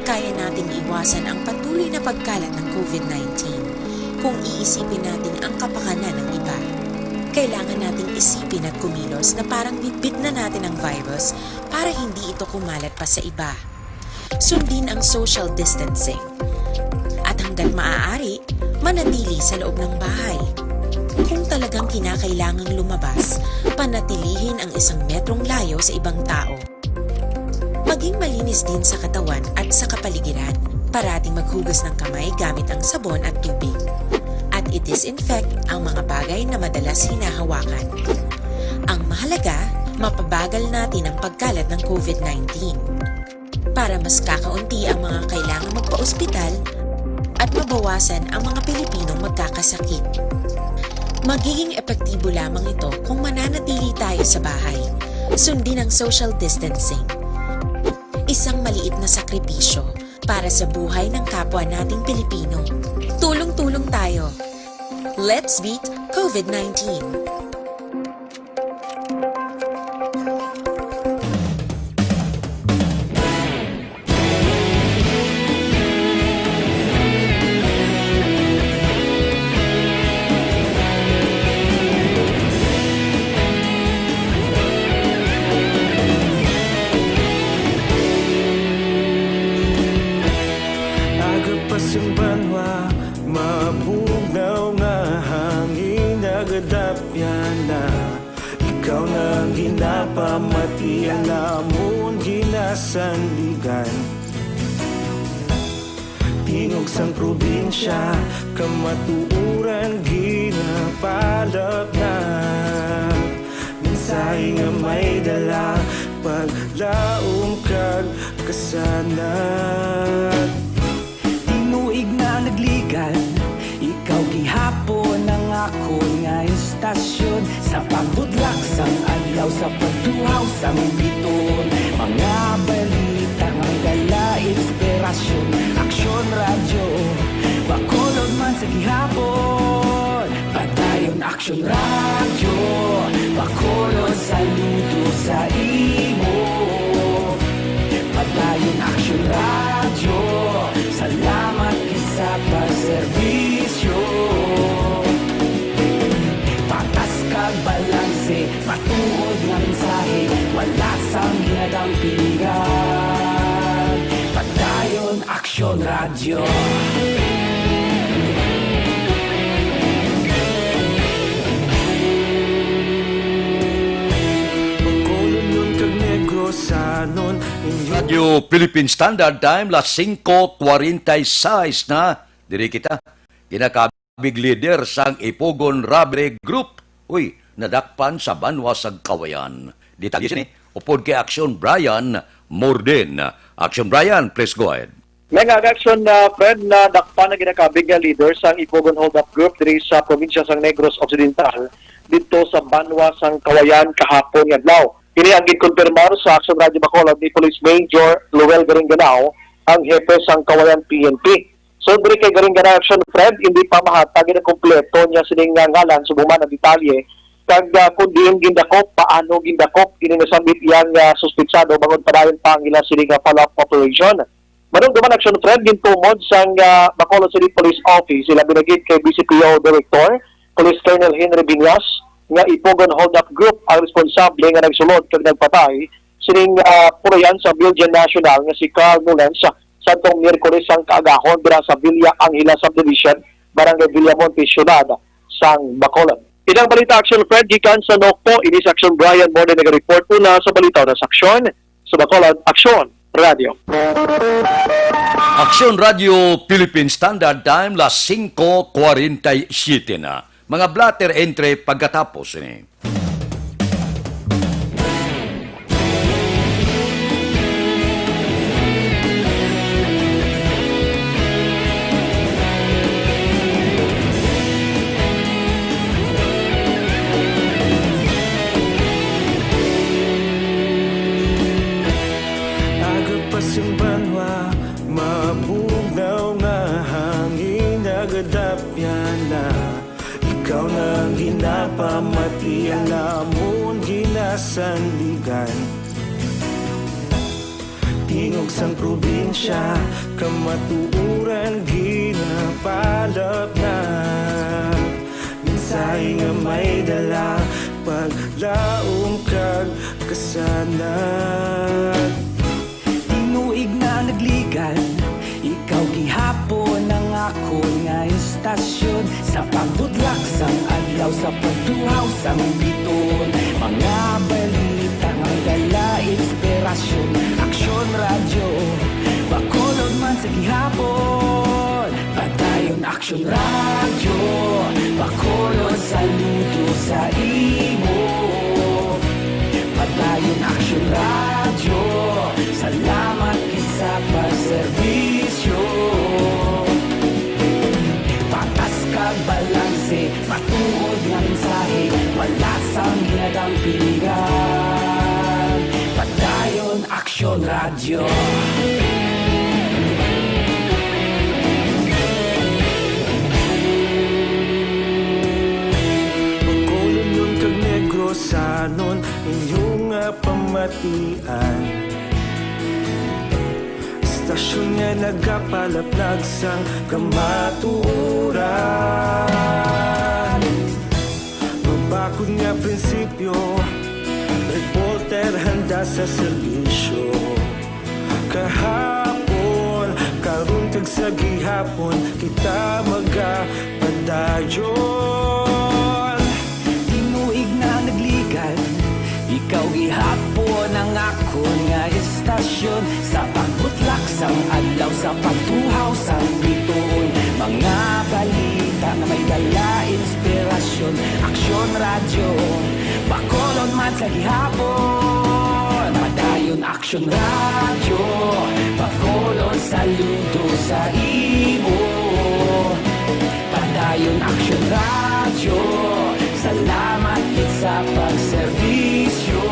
Kaya nating iwasan ang patuloy na pagkalat ng COVID nineteen kung iisipin natin ang kapakanan ng iba. Kailangan nating isipin at kumilos na parang bitbit na natin ang virus para hindi ito kumalat pa sa iba. Sundin ang social distancing. At hanggat maaari, manatili sa loob ng bahay. Kung talagang kinakailangang lumabas, panatilihin ang isang metrong layo sa ibang tao. Maging malinis din sa katawan at sa kapaligiran. Parating maghugas ng kamay gamit ang sabon at tubig. At i-disinfect ang mga bagay na madalas hinahawakan. Ang mahalaga, mapabagal natin ang pagkalat ng COVID nineteen. Para mas kakaunti ang mga kailangang magpa-ospital at mabawasan ang mga Pilipinong magkakasakit. Magiging epektibo lamang ito kung mananatili tayo sa bahay. Sundin ang social distancing. Isang maliit na sakripisyo para sa buhay ng kapwa nating Pilipino. Tulong-tulong tayo. Let's beat COVID nineteen. Lamon ginasandigan, tingog sang probinsya, kamatuoran ginapalapnag. Mensahe nga may dala, paglaom kag kasanag. Tinuig na nagligan, ikaw gihapon ang akon nga istasyon. Sa pagbudlak sang adlaw, sa pagtuhaw sang biton, mga balita nga may dala inspirasyon. Aksyon Radyo, Bacolod man sa gihapon. Padayon Aksyon Radyo, Bacolod saludo sa imo. Padayon Aksyon Radyo, salamat gid sa pagserbisyo. Patas kag balanse, matuod nga mensahe, wala sang ginadampingan. Padayon Aksyon Radyo. Bacolod kag Negrosanon, inyo Radyo Philippine Standard Time, las singko kwarenta y seis na. Diri kita, ginakabig leader sang Ipugon Robbery Group. Uy, nadakpan sa banwa sang Kawayan. Detalye sini, upod kay Aksyon Brian Morden. Aksyon Brian, please go ahead. May nga aksyon na, Fred, na dakpan ang ginakabig nga leader sang Ipugon Hold Up Group diri sa probinsya sang Negros Occidental, didto sa banwa sang Kawayan kahapon nga adlaw. Ini ang ginkonfirmar sa Aksyon Radyo Bacolod ni Police Major Luel Garinganao, ang hepe sang Kawayan P N P. So, diri kay Garinganao, Aksyon Fred, hindi pa mahatag ang kompleto niya sining nga ngalan, subong man ang detalye, kag, ah, kung diin gindakop, paano gindakop, ini nasambit iyang, ah, suspitsado, bangod padayon pa ang ila sining nga follow-up operation. Manungod man, Aksyon Fred, gintumod sang, ah, Bacolod City Police Office, ilabi na gid kay B C P O Director, Police Colonel Henry Viñas, nga Ipugon Hold Up Group ang responsable nga nagsulod kag nagpatay sining, ah, pulayan sa Virgin National nga si Carl Nolens sadtong Miyerkules sang kaagahon dira sa Villa Angela Subdivision, Barangay Villamonte, Siyudad sang Bacolod. Inang balita, Aksyon Fred, gikan sa Nocpo, ini si Aksyon Brian Morden naga-report una sa balita na sa Aksyon. Sa Bacolod, Aksyon Radyo. Aksyon Radyo Philippine Standard Time, las singko kwarenta y siyete na. Mga blotter entre pagkatapos ini. Aga pa sing banwa, mabugnaw nga hangin nagadapyan na. Ikaw na ang ginapamati, alamon ginasandigan. Tingog sang probinsya, kamatuoran ginapalapnag. Mensahe nga may dala, paglaom kag kasanag. Tinuig na nagligan, ikaw gihapon ang akon nga istasyon. Sa pagbudlak sang adlaw, sa pagtuhaw sang biton, mga balita nga dala inspirasyon. Aksyon Radyo, Bacolod man sa gihapon. Padayon Aksyon Radyo, Bacolod saludo sa imo. Padayon Aksyon Radyo, salamat gid sa pagserbisyo. Patas kag balanse, matuod nga mensahe, wala sang ginadampingan. Padayon Aksyon Radyo. Bacolodnon kag Negrosanon, inyo nga pamatian. Istasyon nga nagapalaplag sang kamatuoran. Mabakod nga prinsipyo, reporter handa sa serbisyo. Kahapon, karon, kag sa gihapon, kita magapadayon. Tinuig na nagligan, ikaw gihapon ang Stasyon sa pagbutlak sang adlaw, sa pagtuhaw sang bituon, mga balita nga may dala inspirasyon. Aksyon Radyo, Bacolod man sa gihapon. Padayon Aksyon Radyo, Bacolod, saludo sa imo. Padayon Aksyon Radyo, salamat gid sa pagserbisyo.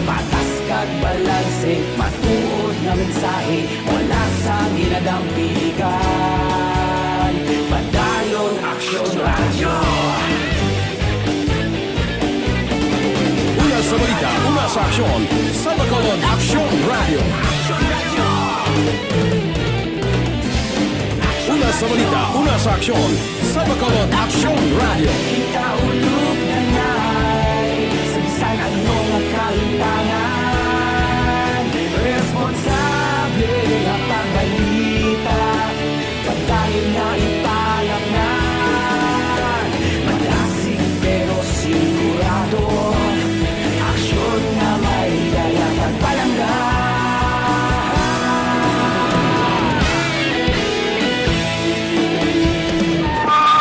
Patas kag balanse, matuod nga mensahe, wala sang ginadampingan. Padayon Aksyon Radyo. Una sa balita, una sa aksyon, sa Bacolod Aksyon Radyo. Una sa balita, una sa aksyon, sa Bacolod Aksyon Radyo. Kita ulog na ngay, sa bisan ano nga kalimtangan, responsable nga pagbalita, padayon na ipalangnan. Malasig pero sigurado, aksyon nga may dala pagpalangga.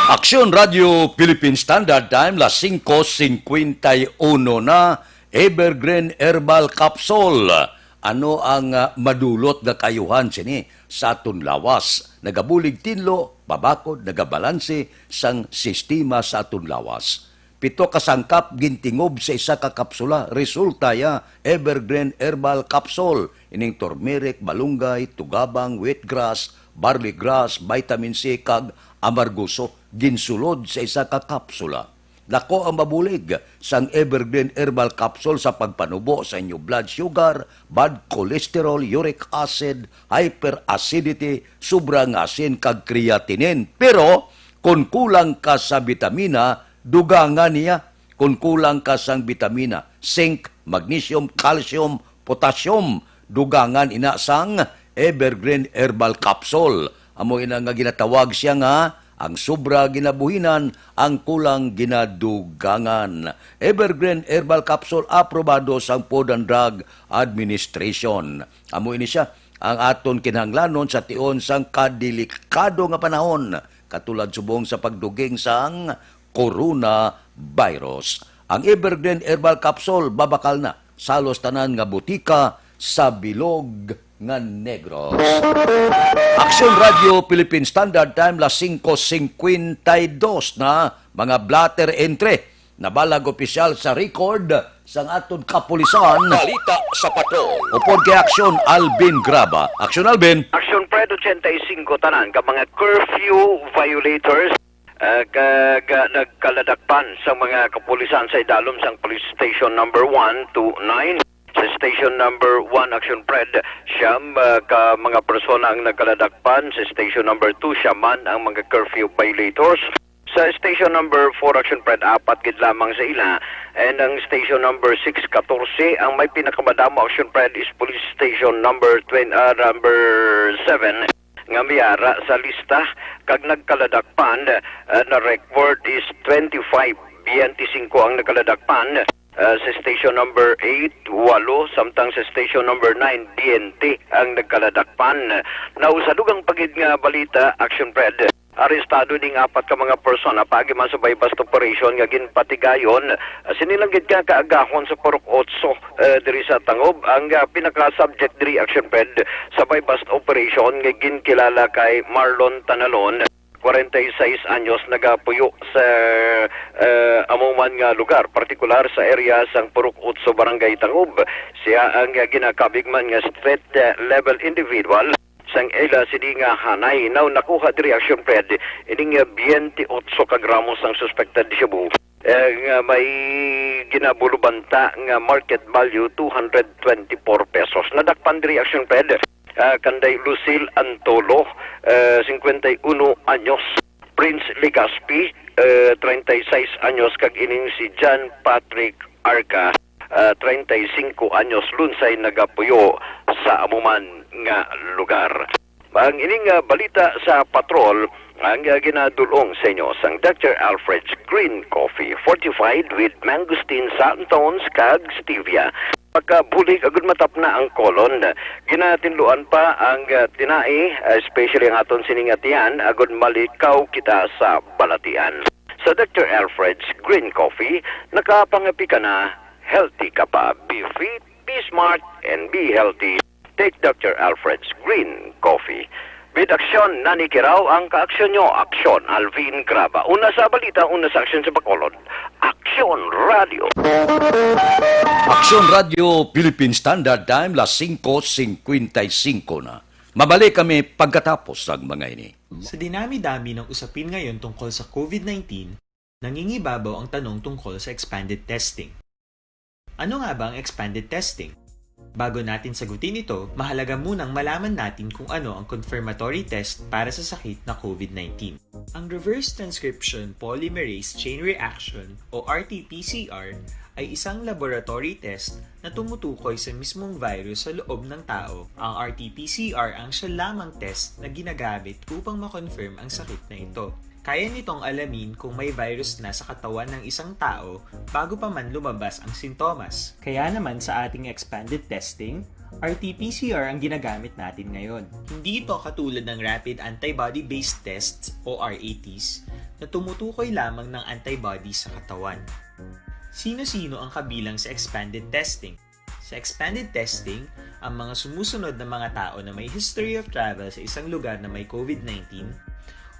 Aksyon Radyo Philippine Standard Time, las singko singkwenta y uno na. Evergreen Herbal Capsule. Ano ang, ah, madulot nga kaayuhan sini sa aton lawas? Nagabulig tinlo, babakod, nagabalanse sang sistema sa aton lawas. Pito ka sangkap gintingob sa isa ka kapsula. Resulta ya, Evergreen Herbal Capsule. Ining turmeric, malunggay, tugabang, wheatgrass, barley grass, vitamin C, kag amargoso. Ginsulod sa isa ka kapsula. Dako ang mabulig sang Evergreen Herbal Capsule sa pagpanubo sa inyo blood sugar, bad cholesterol, uric acid, hyperacidity, sobra nga asin, kag creatinine. Pero kon kulang ka sa bitamina, dugangan niya. Kon kulang ka sang bitamina, zinc, magnesium, calcium, potassium, dugangan ina sang Evergreen Herbal Capsule. Amo ina nga ginatawag siya nga ang sobra ginabuhinan, ang kulang ginadugangan. Evergreen Herbal Capsule, aprobado sang Food and Drug Administration. Amo ini siya ang aton kinahanglanon sa tion sang kadelikado nga panahon, katulad subong sa pagduging sang coronavirus. Ang Evergreen Herbal Capsule, babakal na sa halos tanan nga butika sa bilog nga Negros. Aksyon Radyo Philippine Standard Time, las singko singkwenta y dos na, mga blotter entry. Nabalag opisyal sa record sang aton kapulisan. Balita sa Patrol. Upod kay Aksyon Alvin Graba. Aksyon Alvin. Aksyon Pred, ochenta y cinco tanan ka mga curfew violators, ah, kag, ah, nagkaladakpan sa mga kapulisan sa idalom sang Police Station number one to nine. Sa Station number one, Aksyon Pred, siyam, ah, ka mga persona ang nagkaladakpan. Sa Station number two, siya man ang mga curfew violators. Sa Station number four, Aksyon Pred, apat gid lamang sa ila. And ang Station number six, katorse, ang may pinakamadamo, Aksyon Pred, is Police Station number twen-, ah, number seven, nga may ara sa lista, kag nagkaladakpan, ah, na record is twenty-five, biyente singko ang nagkaladakpan. Ah, sa Station number eight, walo, samtang sa Station number nine, biyente ang nagkaladakpan. Now, sa dugang pa gid nga balita, Aksyon Pred, arestado ning apat ka mga persona paagi man sa buy-bust operation nga ginpatigayon, ah, sini lang gid nga kaagahon sa Purok Otso, eh, diri sa Tangub. Ang, ah, pinaka-subject diri, Aksyon Pred, sa buy-bust operation nga ginkilala kay Marlon Tanalon, kwarenta y seis anyos, nagapuyo sa, eh, amo man nga lugar, partikular sa area sang Purok Otso, Barangay Tangub. Siya ang, eh, ginakabig man nga street, eh, level individual sang ila sini nga hanay. Now, nakuha diri, Aksyon Pred, ining, eh, biyente otso ka gramos ang suspected shabu, eh, nga may ginabulubanta nga market value two hundred twenty-four pesos. Nadakpan diri, Aksyon Pred, ah, kanday Lucille Antolo, eh, cincuenta y uno anyos, Prince Legaspi, eh, treinta y seis anyos, kag ining si John Patrick Arca, ah, treinta y cinco anyos, lunsay nagapuyo sa amo man nga lugar. Ang ining, ah, balita sa Patrol ang, ah, ginadul-ong sa inyo sang Doctor Alfred's Green Coffee, fortified with mangosteen, xanthones, kag stevia. Pagkabulig agud matapna ang colon, ginatinluan pa ang, ah, tinai, especially ang aton sini nga tiyan, agud malikaw kita sa balatian. Sa Doctor Alfred's Green Coffee, nakapangapi ka na, healthy ka pa. Be fit, be smart, and be healthy. Take Doctor Alfred's Green Coffee. With aksyon, nanikiraw ang kaaksyon nyo. Aksyon, Alvin Graba. Una sa balita, una sa aksyon sa Bacolod. Aksyon Radio. Aksyon Radio, Philippine Standard Time, las singko singkwenta y singko na. Mabalik kami pagkatapos sang mga ini. Sa dinami-dami ng usapin ngayon tungkol sa COVID nineteen, nangingibabaw ang tanong tungkol sa expanded testing. Ano nga ba ang expanded testing? Bago natin sagutin ito, mahalaga munang malaman natin kung ano ang confirmatory test para sa sakit na COVID nineteen. Ang reverse transcription polymerase chain reaction o R T P C R ay isang laboratory test na tumutukoy sa mismong virus sa loob ng tao. Ang R T P C R ang siya lamang test na ginagamit upang ma-confirm ang sakit na ito. Kaya nitong alamin kung may virus na sa katawan ng isang tao bago pa man lumabas ang sintomas. Kaya naman sa ating expanded testing, R T P C R ang ginagamit natin ngayon. Hindi ito katulad ng rapid antibody-based tests o R A Ts na tumutukoy lamang ng antibodies sa katawan. Sino-sino ang kabilang sa expanded testing? Sa expanded testing, ang mga sumusunod na mga tao na may history of travel sa isang lugar na may COVID nineteen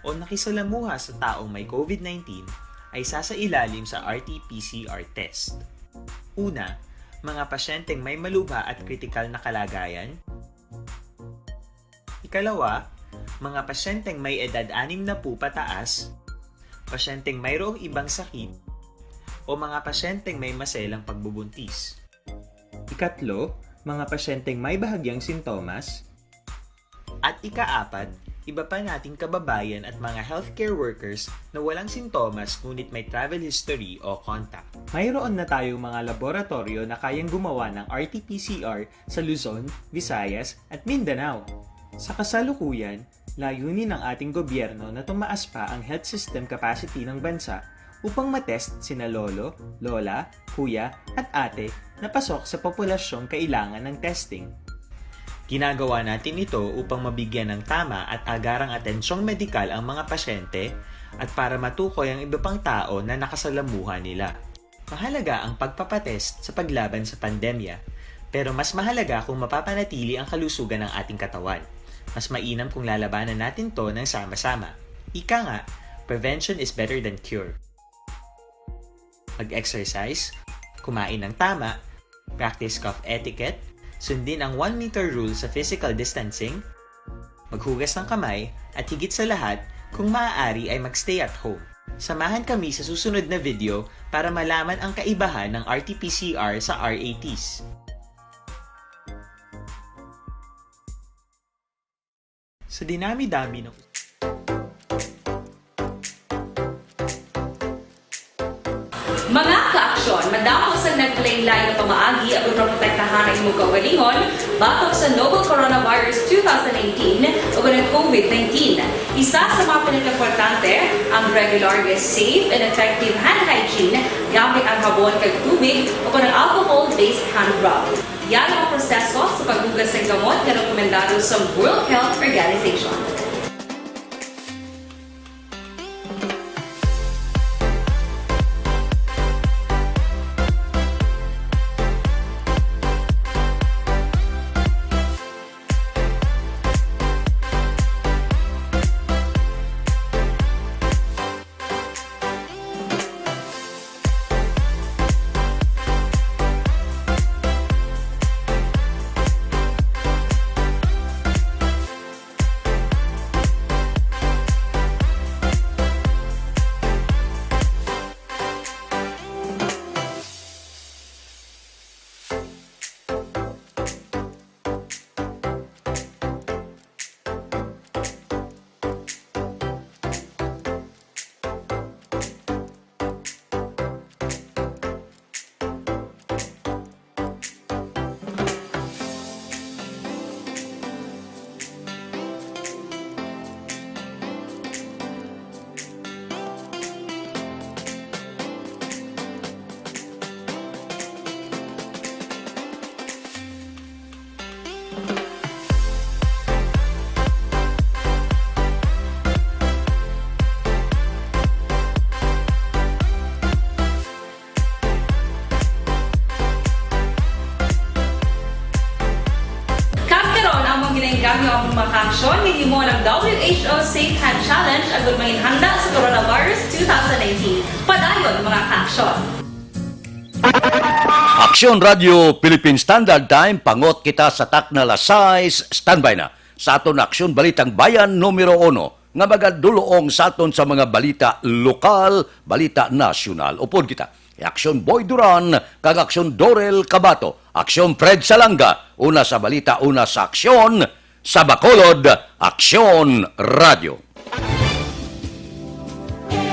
o nakisalamuha sa taong may COVID nineteen ay sasailalim sa R T P C R test. Una, mga pasyenteng may malubha at kritikal na kalagayan. Ikalawa, mga pasyenteng may edad anim na pupataas, pasyenteng mayroong ibang sakit, o mga pasyenteng may maselang pagbubuntis. Ikatlo, mga pasyenteng may bahagyang sintomas. At ikaapat, iba pa nating kababayan at mga healthcare workers na walang sintomas ngunit may travel history o contact. Mayroon na tayong mga laboratoryo na kayang gumawa ng R T P C R sa Luzon, Visayas, at Mindanao. Sa kasalukuyan, layunin ng ating gobyerno na tumaas pa ang health system capacity ng bansa upang matest sina lolo, lola, kuya, at ate na pasok sa populasyong kailangan ng testing. Ginagawa natin ito upang mabigyan ng tama at agarang atensyong medikal ang mga pasyente at para matukoy ang iba pang tao na nakasalamuha nila. Mahalaga ang pagpapatest sa paglaban sa pandemya, pero mas mahalaga kung mapapanatili ang kalusugan ng ating katawan. Mas mainam kung lalabanan natin 'to ng sama-sama. Ika nga, prevention is better than cure. Mag-exercise, kumain ng tama, practice cough etiquette, sundin ang one meter rule sa physical distancing, maghugas ng kamay, at higit sa lahat, kung maaari ay mag-stay at home. Samahan kami sa susunod na video para malaman ang kaibahan ng R T P C R sa R A Ts. Sa dinami-dami ng Mga kaaksyon, madamo sa naglain-lain nga pamaagi aron maprotektahan ang imong kaugalingon batok sa novel coronavirus two thousand eighteen o ang COVID nineteen. Isa sa mga pinakaimportante, ang regular nga safe and effective hand hygiene gamit ang habon kag tubig o ang alcohol-based hand rub. Yara ang proseso sa paghugas sang gamot nga rekomendado sa World Health Organization. Kami ang mga kaaksyon, ginhimo ng W H O Safe Hand Challenge agud manginhanda sa Coronavirus two thousand nineteen. Padayon, mga kaaksyon. Aksyon Radio Philippine Standard Time, pangot kita sa takna alas sais, standby na sa aton Aksyon Balitang Bayan numero uno nga magadulong sa aton sa mga balita lokal, balita nasyonal. Upod kita, Aksyon Boy Duran kag Aksyon Dorel Kabato, Aksyon Fred Salanga, una sa balita, una sa aksyon, sa Bacolod, Aksyon Radio.